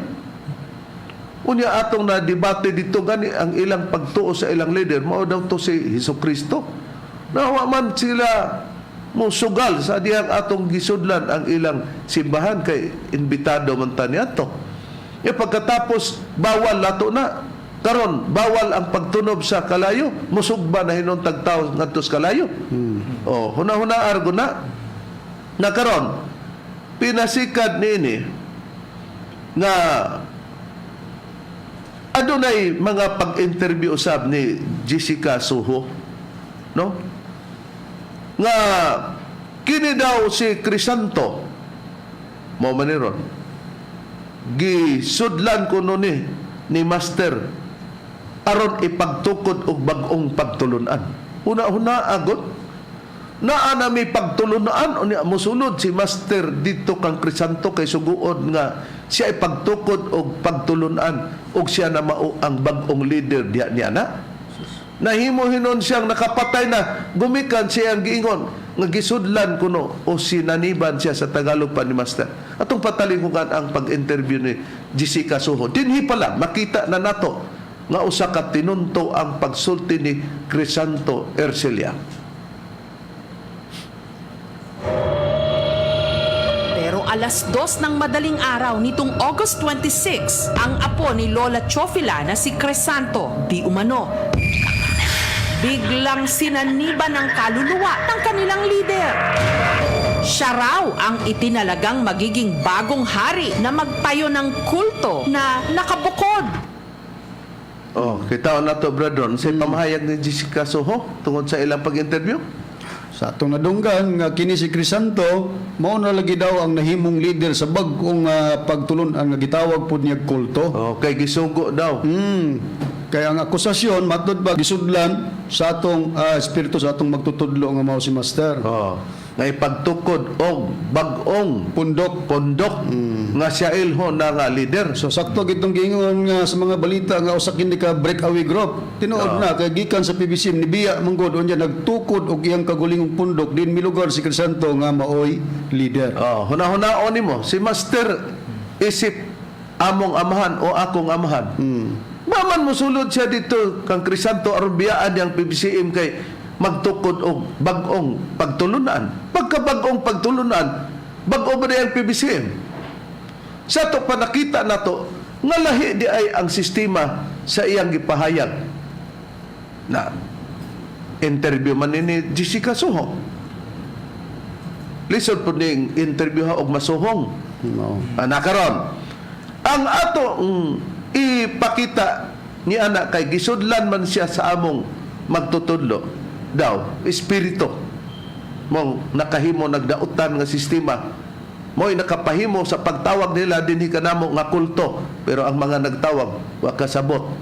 Unya atong na debate dito gani ang ilang pagtuo sa ilang leader mao daw to si Hesus Kristo. Nawa man sila musugal sa dihang atong gisudlan ang ilang simbahan kay imbitado man ta niadto. E pagkatapos bawal lato na karon, bawal ang pagtunob sa kalayo, musugba na hinon tagtaw ngadto sa kalayo. Oh, huna-huna argo na. Na karon pinasikad niini nga adunay mga pag-interview usab ni Jessica Soho, no, nga kini daw si Crisanto mo man ni ron gisudlan kuno ni Master aron ipagtukod og bag-ong pagtulunan. Una-una agot naa na may pagtulunan, unya mosulod si Master dito kang Crisanto kay suguon nga siya ipagtukod og pagtulunan og siya na mao ang bag-ong leader diha niya na. Nahimo hinon siyang nakapatay na gumikan siyang giingon nga gisudlan kuno o sinaniban siya sa Tagalog pa ni Master. Atong patalinghugan ang pag-interview ni Jessica Soho. Dinhi pala makita na nato nga usa ka tinunto ang pagsulti ni Crisanto Ercilia. Pero 2:00 ng madaling araw nitong August 26, ang apo ni Lola Chofila na si Crisanto, di umano, biglang sinaniban ng kaluluwa ng kanilang leader. Siya raw ang itinalagang magiging bagong hari na magtayo ng kulto na nakabukod. Oh, kita na to, Bradron, sa pamahayag ni Jessica Soho tungod sa ilang pag-interview. Sa atong nadunggan nga kini si Crisanto mao na lagi daw ang nahimong leader sa bag-ong pagtulun-an nga gitawag pud niya kulto. Oh, kay gisugo daw. Kaya ang akusasyon matud ba gisudlan sa atong espiritu sa atong magtutudlo nga mao si Master. Oh, nga ipagtukod og bag-ong Pundok. Pondok nga siya ilho na nga leader. So sakto gitong giingon nga sa mga balita nga usa kini ka breakaway group. Tinuod na kay gikan sa PBCM ni biya manggod unya nagtukod og iyang kagulingong pundok din milugar si Crisanto nga maoy leader. Oh, huna-hunaon nimo si Master isip among amahan o akong amahan. Maman mosulod siya dito kang Crisanto aron biyaan yang PBCM kay magtukod og bag-ong pagtulunan. Pagka bag-ong pagtulunan, bag-o ba ang PBCM? Sa to panakita nato nga lahi di ay ang sistema sa iyang gipahayag. Na interview man ni Jessica Soho. Lisod po ning interview ha og masuhong. No. Ah, nakaron. Ang ato ipakita ni anak kay gisudlan man siya sa among magtutudlo daw espiritu mong nakahimo nagdautan nga sistema mo'y nakapahimo sa pagtawag nila dinhi kanamo nga kulto, pero ang mga nagtawag wa kasabot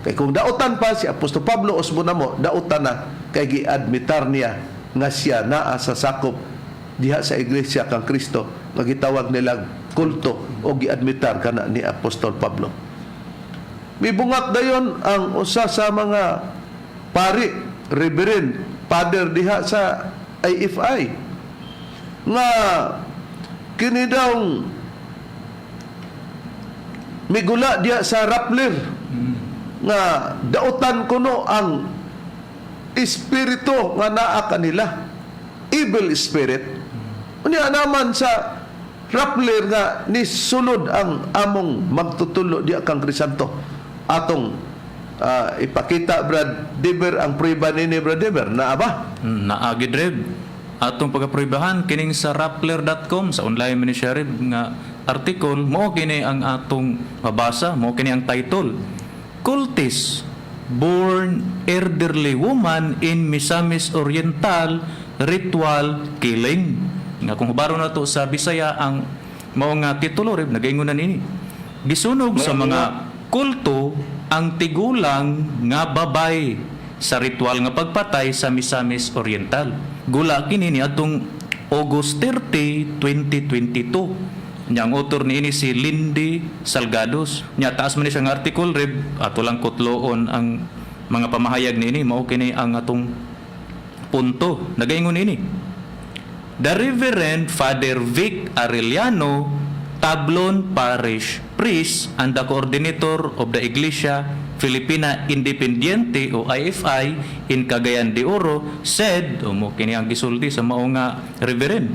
kay kung dautan pa si Apostol Pablo usbo namo dautan na kay giadmitar niya nga siya naa sa sakop diha sa iglesia kang Kristo nga gitawag nilang kulto o giadmitar kana ni Apostol Pablo. Mibungat dayon ang usa sa mga pari, reverend, father diha sa IFI nga kini daw migula diha sa Rappler nga dautan kuno ang espiritu nga naa kanila, evil spirit. Unya naman sa Rappler nga nisulod ang among magtutulo diha kang Crisanto. Atong ipakita, Brad Dever, ang prueba nini. Brad Dever, naa ba? Naagi Reb. Atong pagapruebahan kining sa rappler.com sa online man ni siya, Reb, nga article mo kini ang atong mabasa, mo kini ang title. Cultist Born Elderly Woman in Misamis Oriental Ritual Killing. Nga kung hubaro na to sa Bisaya ang mao nga titulo, Reb, nagaingon na nini. Gisunog sa mga kulto ang tigulang nga babay sa ritual nga pagpatay sa Misamis Oriental. Gula kini ni atong August 30, 2022. Nya ang author niini si Lindy Salgados. Nya taas man ni siya nga article, Reb, ato lang kutloon ang Mga pamahayag niini, mao kini ang atong punto. Nagaingon ini: The Reverend Father Vic Arellano, Tablon Parish Priest and the coordinator of the Iglesia Filipina Independiente o IFI in Cagayan de Oro, said, o mao kini ang gisulti sa mao nga reverend,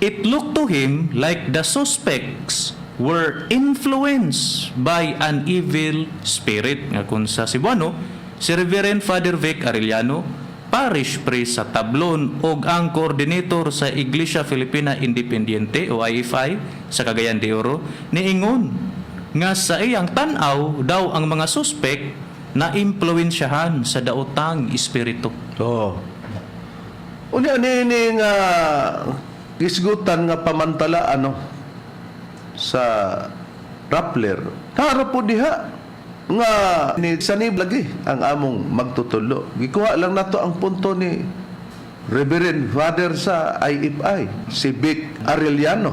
it looked to him like the suspects were influenced by an evil spirit. Nga kung sa Cebuano, si Reverend Father Vic Arellano, parish priest sa Tablon og ang coordinator sa Iglesia Filipina Independiente o IFI sa Cagayan de Oro, niingon nga sa iyang tan-aw daw ang mga suspect na impluwensyahan sa daotang espiritu. Oo. Unya ni nga gisgutan nga pamantala ano sa Rappler. Nara po diha nga ni sanib lagi ang among magtutulo. Gikuha lang nato ang punto ni Reverend Father sa IFI, si Vic Arellano,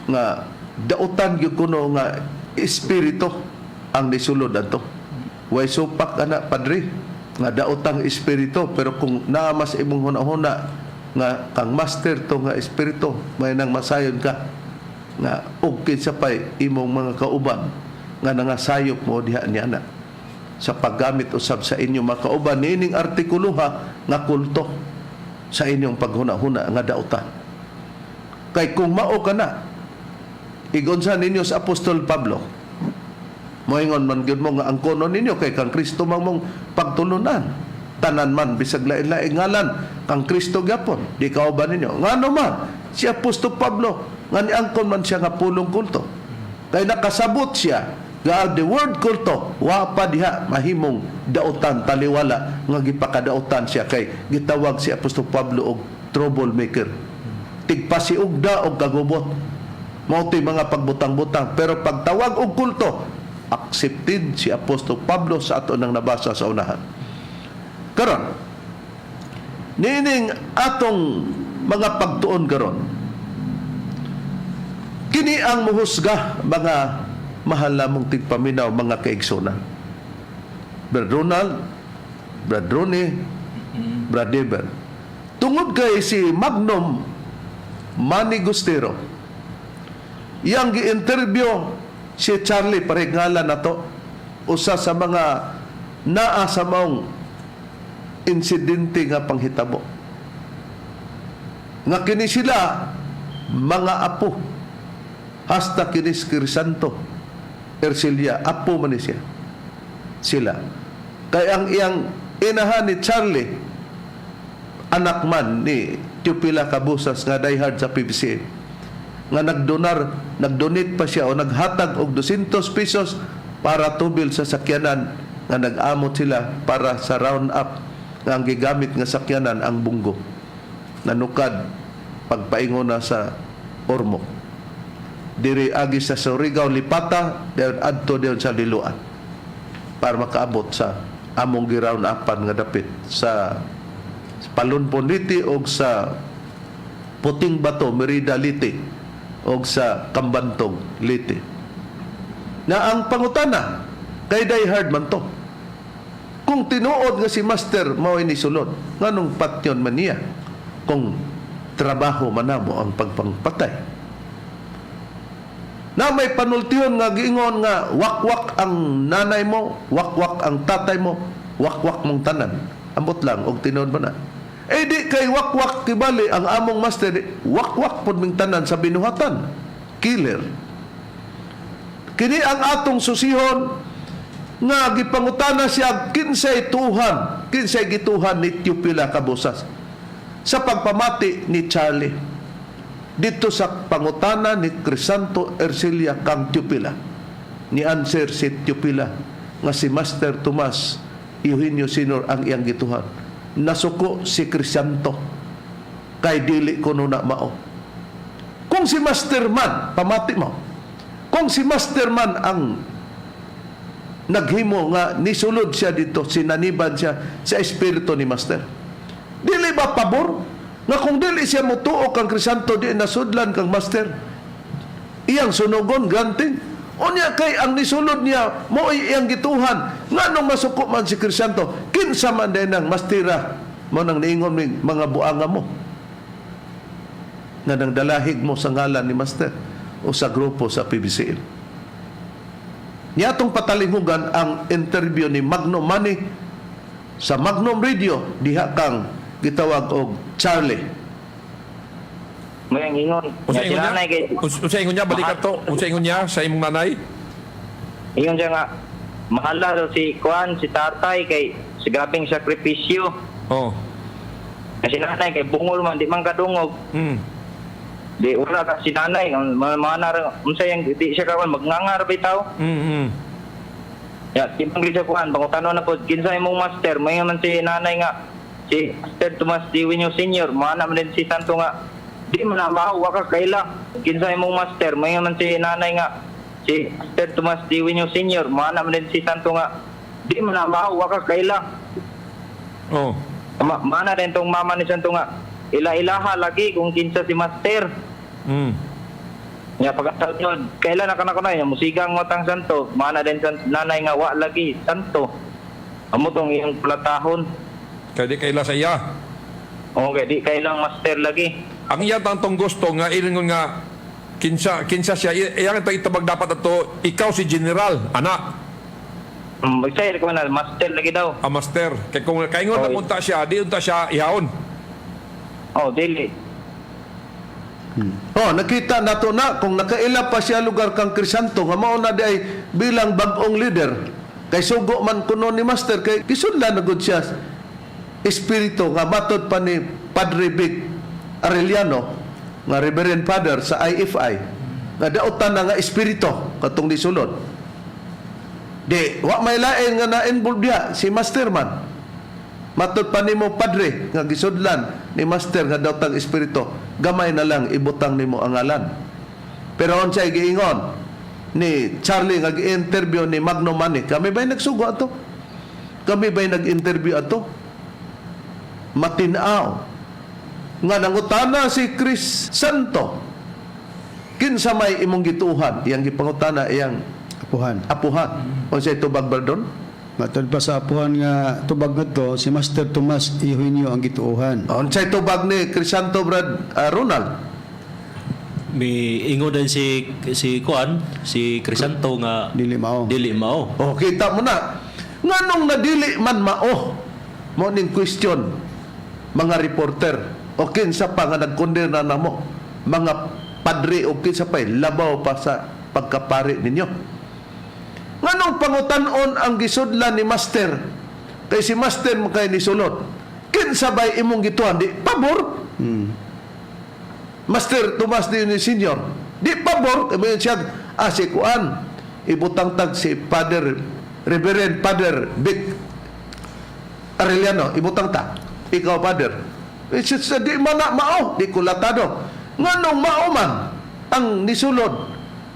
nga dautan gyud kuno nga espiritu ang nisulod adto. Way supak ana, padre, nga daotang espiritu, pero kung naa mas imong hunahuna nga kang Master to nga espiritu may nang masayon ka nga og kinsa pay imong mga kauban nga nangasayop mo diha niya na sa paggamit usab sa inyong mga kauban niining artikuluha nga kulto sa inyong paghuna-huna nga dautan. Kay kung mao ka na, igonsa ninyo sa Apostol Pablo, moingon man gyud mo nga ang kono ninyo kay kang Kristo man mong pagtulunan. Tanan man bisag lain-laing ngalan, kang Kristo gyapon. Di kauban ninyo. Ngano man si Apostol Pablo nga niangkon man siya nga pulong kulto? Kay nakasabot siya nga the word kulto wa pa diha mahimong dautan taliwala nga gipakadautan siya, kay gitawag si Apostol Pablo og troublemaker, tigpasiugda og kagubot, mao to'y mga pagbutang-butang. Pero pagtawag og kulto, accepted si Apostol Pablo sa ato nang nabasa sa unahan. Karon, niining atong mga pagtuon karon, kini ang muhusga, mga mahal namong tigpaminaw, mga kaigsunan, Brad Ronald, Brad Ronnie, Brad Eber, tungod kay si Magnum Manny Gustero, iyang gi-interview si Charlie, pare ngalan nato, usa sa mga naa sa maong insidente nga panghitabo, nga kini sila mga apo, hasta kini si Crisanto Ercilia, apo man ni siya sila, kay ang iyang inahan ni Charlie, anak man ni Teopila Cabusas nga diehard sa PBCM, nga nagdonar, nagdonate pa siya o naghatag og 200 pesos para tubil sa sakyanan nga nag-amot sila para sa round up, nga ang gigamit nga sakyanan ang bunggo nanukad pagpaingon na sa Ormoc diri, agi sa Surigao, Lipata, dayon adto dayon sa Liloan para makaabot sa among gi-round upan nga dapit sa Palunpon, Leyte, og sa Puting Bato, Merida, Leyte, og sa Kambantog, Leyte. Na ang pangutana kay die hard man to. Kung tinuod nga si Master mao ni sulod, nganong patyon man niya kung trabaho man namo ang pagpangpatay? Na may panultihon nga giingon nga wakwak ang nanay mo, wakwak ang tatay mo, wakwak mong tanan. Ambot lang og tinuod ba na? Eh di kay wakwak kibali ang among master, wakwak pod ming tanan sa binuhatan. Killer. Kini ang atong susihon nga gipangutana siya kinsay tuhan, kinsay gituhan ni Teopila Cabusas sa pagpamati ni Charlie dito sa pangutana ni Crisanto Ercilia kang Teopila. Ni answer si Teopila nga si Master Tomas Eugenio Senior ang iyang gituhan. Nasuko si Crisanto kay dili kuno na mao. Kung si Master man, pamati mo, kung si Master man ang naghimo nga nisulod siya dito, sinaniban siya sa espiritu ni Master, dili ba pabor nga kung dili siya mutuo kang Crisanto, di nasudlan kang Master, iyang sunugon, granting Unya kay ang nisulod niya mo'y iyang gituhan. Nganong masuko man si Crisanto? Kinsa man din ang mastira mo nang niingon mig mga buanga mo nga nang dalahig mo sa ngalan ni Master o sa grupo sa PBCM. Niya atong patalingugan ang interview ni Magno Money sa Magnum Radio diha kang gitawag og Charlie. May ang ingon. Unsa Nga ingon si niya? nanay kay Unsa ingon niya balik ato? Unsa ingon niya sa imong nanay? ingon siya nga mahala daw si Kuan, si tatay kay si grabeng sakripisyo. Oh. Nga si nanay kay bungol man di man kadungog. Di wala ka si nanay ang mga mga unsa yang di siya kawan magngangar bitaw. Ya, timbang gid siya kuan pangutano na pod kinsa imong master, may man si nanay nga si Master Tomas D. Winyo Senior, mana man din si Santo nga di man na mao ka kaila. Kinsa imong master, may man si nanay nga si Master Tomas D. Winyo Senior, mana man din si Santo nga di man na mao ka kaila. Oh. Mana din tong mama ni Santo nga ila-ilaha lagi kung kinsa si master. Ya pagkatawag yun, kailan na kanako na yung musigang mo tang santo, mana din san, nanay nga wa lagi santo. Amo tong iyong platahon. Kay di kaila sa iya. Okay, di kailang master lagi. Ang iya tantong gusto nga ilingon nga kinsa kinsa siya iyang ito itabag dapat ato ikaw si general ana. Magsayar ko na master lagi daw. A master kay kung kaingon na Oy. unta siya di unta siya ihaon. Oh, dili. Oh, nakita nato na kung nakaila pa siya lugar kang Crisanto nga mao na di ay bilang bag-ong leader. Kay sugo man kuno ni Master kay gisudlan na gud siya espiritu nga matod pa ni Padre Vic Arellano nga Reverend Father sa IFI nga daotan na nga espiritu katong nisulod. Di wa may lain nga na-involve diha si Master man. Matod pa nimo padre nga gisudlan ni master nga daw tang espiritu, gamay na lang ibutang nimo ang ngalan. Pero unsay giingon ni Charlie nga gi-interview ni Magno Mani, kami ba'y nagsugo ato? Kami ba'y nag-interview ato? Matinaw nga nangutana si Chris Santo, kinsa may imong gituhan? Iyang gipangutana iyang Apuhan. apuhan. Unsay tubag bardon? Matod pa sa apuhan nga tubag ngadto si Master Tomas Eugenio ang gituohan. Unsay tubag ni Crisanto, Brad Ronald? May ingon din si si Kuan, si Crisanto nga Dili mao. dili mao. Oh, kita mo na. Nganong nadili man mao? Mo ning question mga reporter o kinsa pa nga nagkunder na namo mga padre o kinsa pa eh, labaw pa sa pagkapari ninyo. Nganong pangutan-on ang gisudlan ni master kay si master mo kay nisulod. Kinsa bay imong gituan di pabor? Master Tomas de Unio Senior. Di pabor, kay siya, si Kuan, ibutang tag si Father, Reverend Father Vic Arellano, ibutang ta. Ikaw, Father. It's di man na mao, di kulatado. Nganong mao man ang nisulod,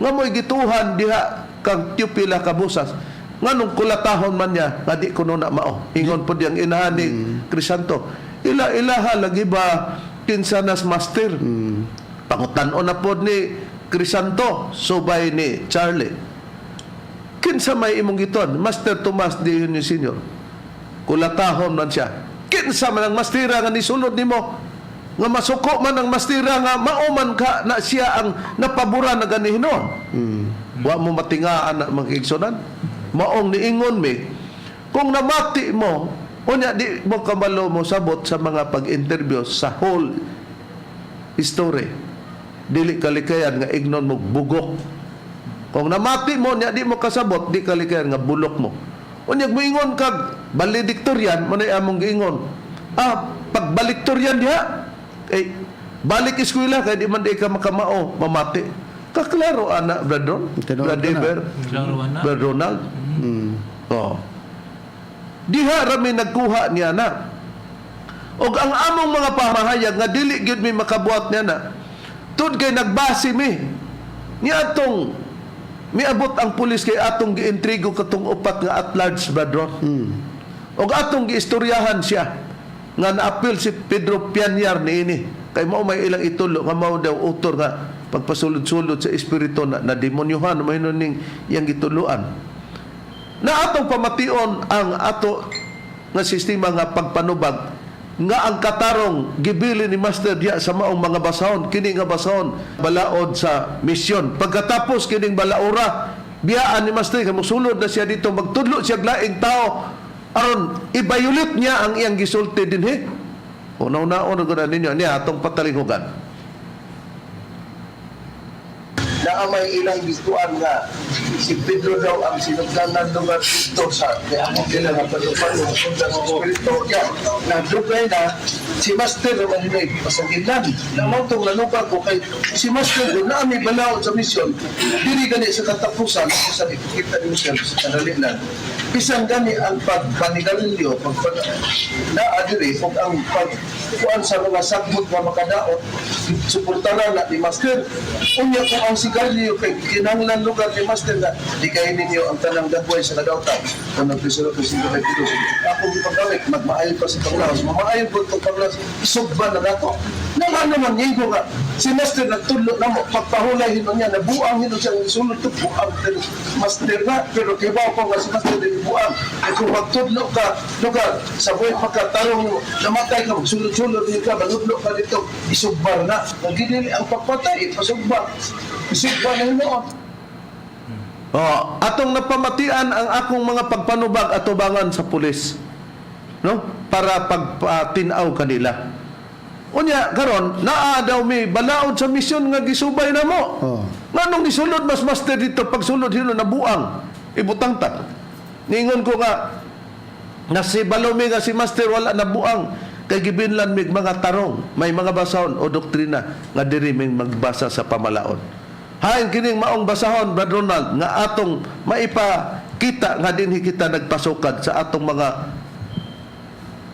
nga mo'y gituhan diha kang Teopila Cabusas, nganong kulatahon man niya, nga di kuno na mao. Ingon po diyang inahan ni Crisanto. Ila-ilaha lagi ba kinsa nas master? Pangutan-on na po ni Crisanto, subay ni Charlie. Kinsa may imong giton, Master Tomas de Unio Senior. Kulatahon man siya. Kinsa man ang mastira nga nisulod nimo nga masuko man ang mastira nga mauman ka na siya ang napabura na ganihinon. Wa mo matingaan na mga igsonan. Maong niingon mi, kung namati mo, unya di mo kamalo mo sabot sa mga pag-interview sa whole story. Dili kalikayan nga ignon mo bugok. Kung namati mo nya di mo kasabot, di kalikayan nga bulok mo. Unya moingon kag valedictorian, mo na among giingon. Ah, pag valedictorian diha, kay balik eskwela kay di man di ka makamao, mamati. Kaklaro ana, Brad Ron, Tinuod Brad ka na. Eber, Klaro na. Brad Ronald. Oh. Diha rami nagkuha niya na. Og ang among mga pamahayag nga dili gyud mi makabuhat niya na. Tud kay nagbase mi ni atong miabot ang pulis kay atong giintrigo katong upat nga at large, Brad Ron. Og atong giistoryahan siya nga naapil si Pedro Pianyar niini. Kay mao may ilang itulo nga mao daw author nga Pagpasulod-sulod sa espiritu na, na demonyohan may ning iyang gituluan. Na atong pamation ang ato nga sistema nga pagpanubag nga ang katarong gibili ni Master diya sa maong mga basahon, kini nga basahon balaod sa misyon. Pagkatapos kining balaora, biyaan ni Master kay mosulod na siya dito, magtudlo siya og laing tao aron i-violate niya ang iyang gisulti dinhi. Una-unaon na gud ninyo niya atong patalinghugan. Naa may ilang gituan nga si Pedro daw ang sinugdanan lugar dito sa kay among nila nga palupalo sa espiritu niya na dugay na si Master naman hinay pasagilan na mo tong nanupa ko kay si Master doon na may balaod sa misyon dili gani sa katapusan sa ipakita ni Michelle sa kanali lang bisan gani ang pagpanigarilyo pagpan na adiri ug ang pagkuan sa mga sagbot nga makadaot, suportaran na ni Master. Unya kung ang sigarilyo kay kinahanglan lugar ni Master na di kay ninyo ang tanang dagway sa kadautan kung nagpisuro ko sa kay ako gipagamit magmaayo pa sa panglawas, mamaayo po itong panglawas, isugba na nato na nga naman nigo nga si Master nagtudlo na mo pagpahulay hinon niya, nabuang hinon siya sulod to buang. Pero Master na, pero kibaw ko nga si Master din buang ay kung magtudlo ka lugar sa buhay pagkatarong mo, namatay ka, magsulod-sulod din ka, manudlo ka dito, isugbar na nagginili ang pagpatay, ipasugba, isugba na hinon. Oh, atong napamatian ang akong mga pagpanubag atubangan sa pulis. No? Para pagpatinaw kanila. Unya karon naa daw mi balaod sa misyon nga gisubay na mo. Oh. Nganong isulod mas master dito, pagsulod hino nabuang ibutang ta. Ningon ko nga nasibalo mi nga si master wala nabuang kay gibinlan mig mga tarong, may mga basahon o doktrina nga diri ming magbasa sa pamalaod. Hain kining maong basahon, Brad Ronald, nga atong maipakita nga dinhi kita nagpasukad sa atong mga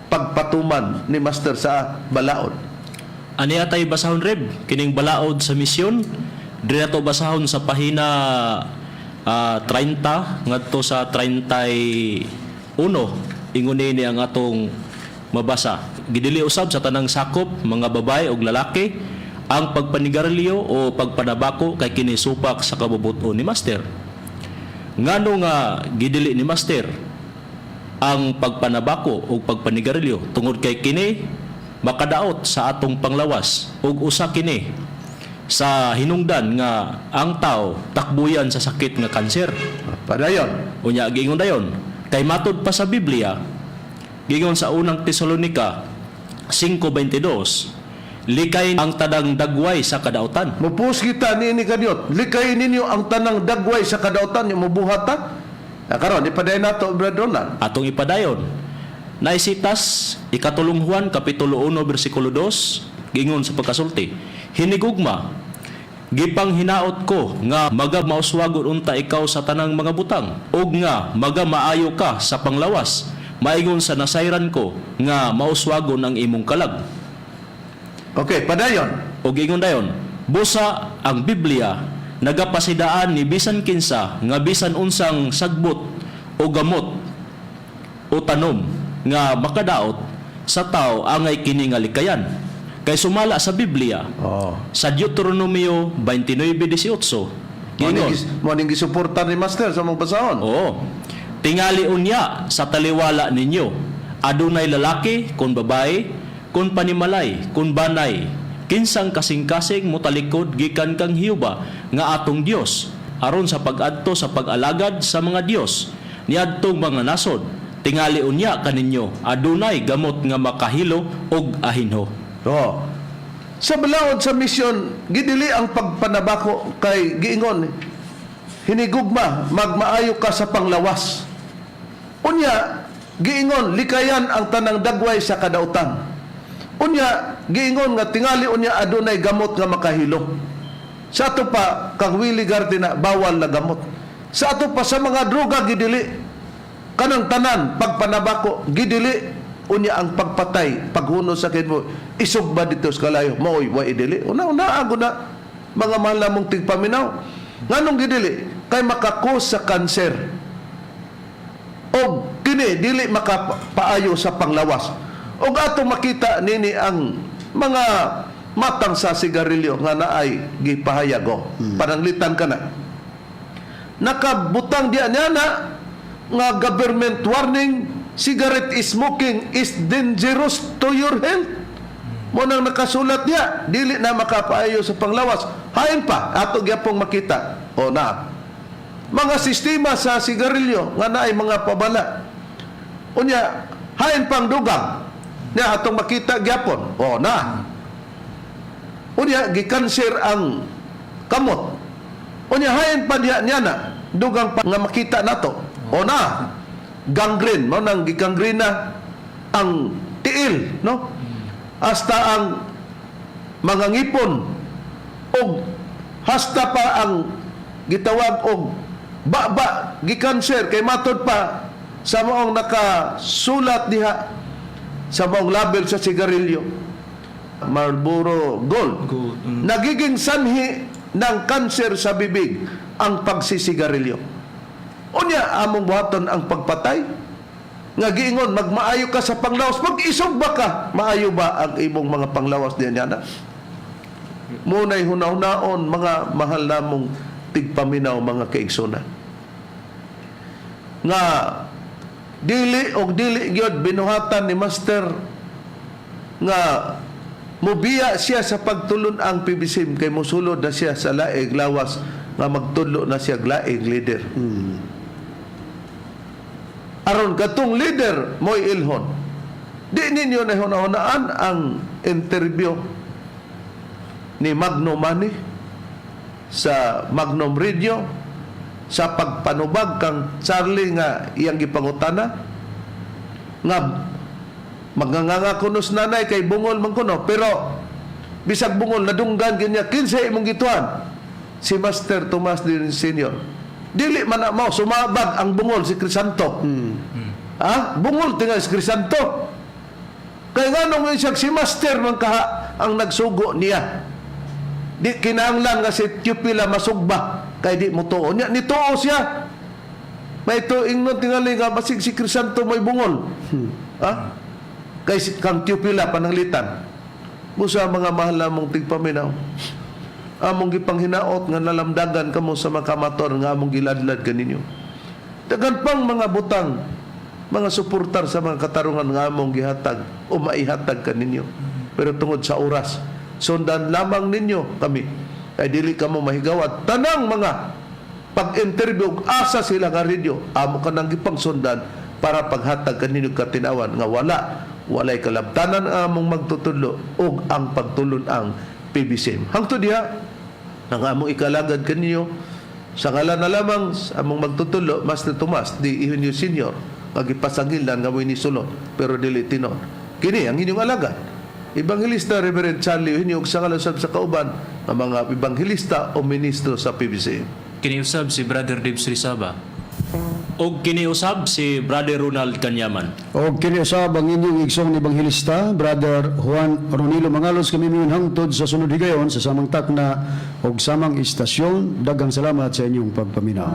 pagpatuman ni Master sa balaod. Ani atay basahon, Reb, kining balaod sa misyon, diri nato basahon sa pahina 30 ngadto sa 31. Ingon ni ang atong mabasa. Gidili usab sa tanang sakop, mga babae ug lalaki, ang pagpanigarilyo o pagpanabako kay kini supak sa kabubuton ni Master. Ngano nga gidili ni Master ang pagpanabako o pagpanigarilyo? Tungod kay kini makadaot sa atong panglawas ug usa kini sa hinungdan nga ang tao takbuyan sa sakit nga kanser. Padayon. Unya giingon dayon kay matod pa sa Biblia, giingon sa Unang Tesalonika 5:22, likay ang tanang dagway sa kadautan. Mupus kita niini kadiot. Likay ninyo ang tanang dagway sa kadautan yung mubuhat ta. Ah, karon ipadayon nato, Brad Ronald. Atong ipadayon. Naisitas Ikatulong Juan kapitulo 1 bersikulo 2, giingon sa pagkasulti, "Hinigugma, gipang hinaot ko nga maga mauswagon unta ikaw sa tanang mga butang ug nga maga maayo ka sa panglawas maingon sa nasayran ko nga mauswagon ang imong kalag." Okay, padayon. Ug ingon dayon, busa ang Biblia nagapasidaan ni bisan kinsa nga bisan unsang sagbot o gamot o tanom nga makadaot sa tao angay kini nga likayan. Kay sumala sa Biblia sa Deuteronomio 29:18, giingon, Mo ning gisuporta ni Master sa mong basahon. Oo. "Tingali unya sa taliwala ninyo, adunay lalaki, kun babae, kun panimalay, kun banay, kinsang kasing-kasing motalikod gikan kang Hiuba nga atong Dios, aron sa pag-adto sa pag-alagad sa mga dios niadtong mga nasod, tingali unya kaninyo adunay gamot nga makahilo og ahinho." Oo. Sa balaod sa misyon, gidili ang pagpanabako kay giingon, "Hinigugma, magmaayo ka sa panglawas." Unya, giingon, likayan ang tanang dagway sa kadautan. Unya, giingon nga tingali unya adunay gamot nga makahilo. Sa ato pa, kang Willie Gardena, bawal na gamot. Sa ato pa sa mga droga, gidili. Kanang tanan, pagpanabako, gidili. Unya ang pagpatay, paghuno sa kinmo, isugba dito sa kalayo, maoy, wa idili. Una, una, ako na, mga mahal namong tigpaminaw. Nganong gidili? Kay makakos sa kanser. Og kini, dili makapaayo sa panglawas. Og ato makita nini ang mga Matang sa sigarilyo nga naay gipahayag o. Pananglitan ka na. Nakabutang diya niya na nga government warning, cigarette smoking is dangerous to your health. Mao nang nakasulat diya, dili na makapaayo sa panglawas. Hain pa, ato gyapong makita. O na. Mga sistema sa sigarilyo nga naay mga pabala. Unya, hain pang dugang. Nya atong makita gyapon. O na. Unya, gikanser ang kamot. Unya, hain pa diya niya na. Dugang pa nga makita nato. O na. Gangrene, mao nang gigangrena ang tiil, no? Hasta ang mga ngipon og hasta pa ang gitawag og baba gikanser kay matod pa sa maong nakasulat diha sa maong label sa sigarilyo, Marlboro Gold. Gold. Nagiging sanhi ng kanser sa bibig ang pagsisigarilyo. Unya, among buhaton ang pagpatay nga giingon magmaayo ka sa panglawas. Mag-isog ba ka? Maayo ba ang imong mga panglawas diyan yana? Muna'y hunahunaon, mga mahal namong tigpaminaw, mga kaigsunan, nga dili og dili gyud binuhatan ni Master nga mubiya siya sa pagtulon ang PBCM kay mosulod na siya sa laing lawas nga magtudlo na siya laing leader aron katong leader mo'y ilhon. Di ninyo na hunahunaan ang interview ni Magno Mani sa Magnum Radio sa pagpanubag kang Charlie nga iyang gipangutana nga magnganganga kuno sa nanay kay bungol man kuno, pero bisag bungol nadunggan gyud niya kinsa imong gituan? Si Master Tomas din Senior. Dili man na mao sumabag ang bungol si Crisanto. Ha, bungol tingali si Crisanto kay nganong siya si Master man kaha ang nagsugo niya. Di kinahanglan nga si Teopila masugba kay di mo tuo niya. Nituo siya. May ito ingnon tingali nga basig si Crisanto may bungol. Ha, kay kang Teopila pananglitan. Busa, mga mahal namong tigpaminaw, among gipanghinaot nga nalamdagan kamo sa makamator nga among giladlad kaninyo. Daghan pang mga butang, mga suportar sa mga katarungan nga among gihatag o maihatag kaninyo, pero tungod sa oras, sundan lamang ninyo kami ay dili kamo mahigaw at tanang mga pag-interview ug asa sila nga radio amo kanang gipangsundan para paghatag kaninyo katinawan nga walay kalabtanan ang among magtutudlo ug ang pagtulon ang PBCM. Hangtod diha ang among ikalagad kaninyo sa ngalan na lamang sa among magtutudlo, Master Tomas D. Eugenio Senior, nga gipasangilan nga mo'y nisulod pero dili tinon. Kini ang inyong alagad, Evangelista Reverend Charlie Eugenio, ug sa ngalan sab sa kauban nga mga ebanghelista o ministro sa PBCM. Kiniusab si Brother Dave Srisaba. Og kiniusab si Brother Ronald Kanyaman. O kini usab ang inyong igsoong ebanghelista, Brother Juan Ronilo Mangalos. Kami miingon hangtod sa sunod higayon sa samang takna og samang istasyon. Daghang salamat sa inyong pagpaminaw.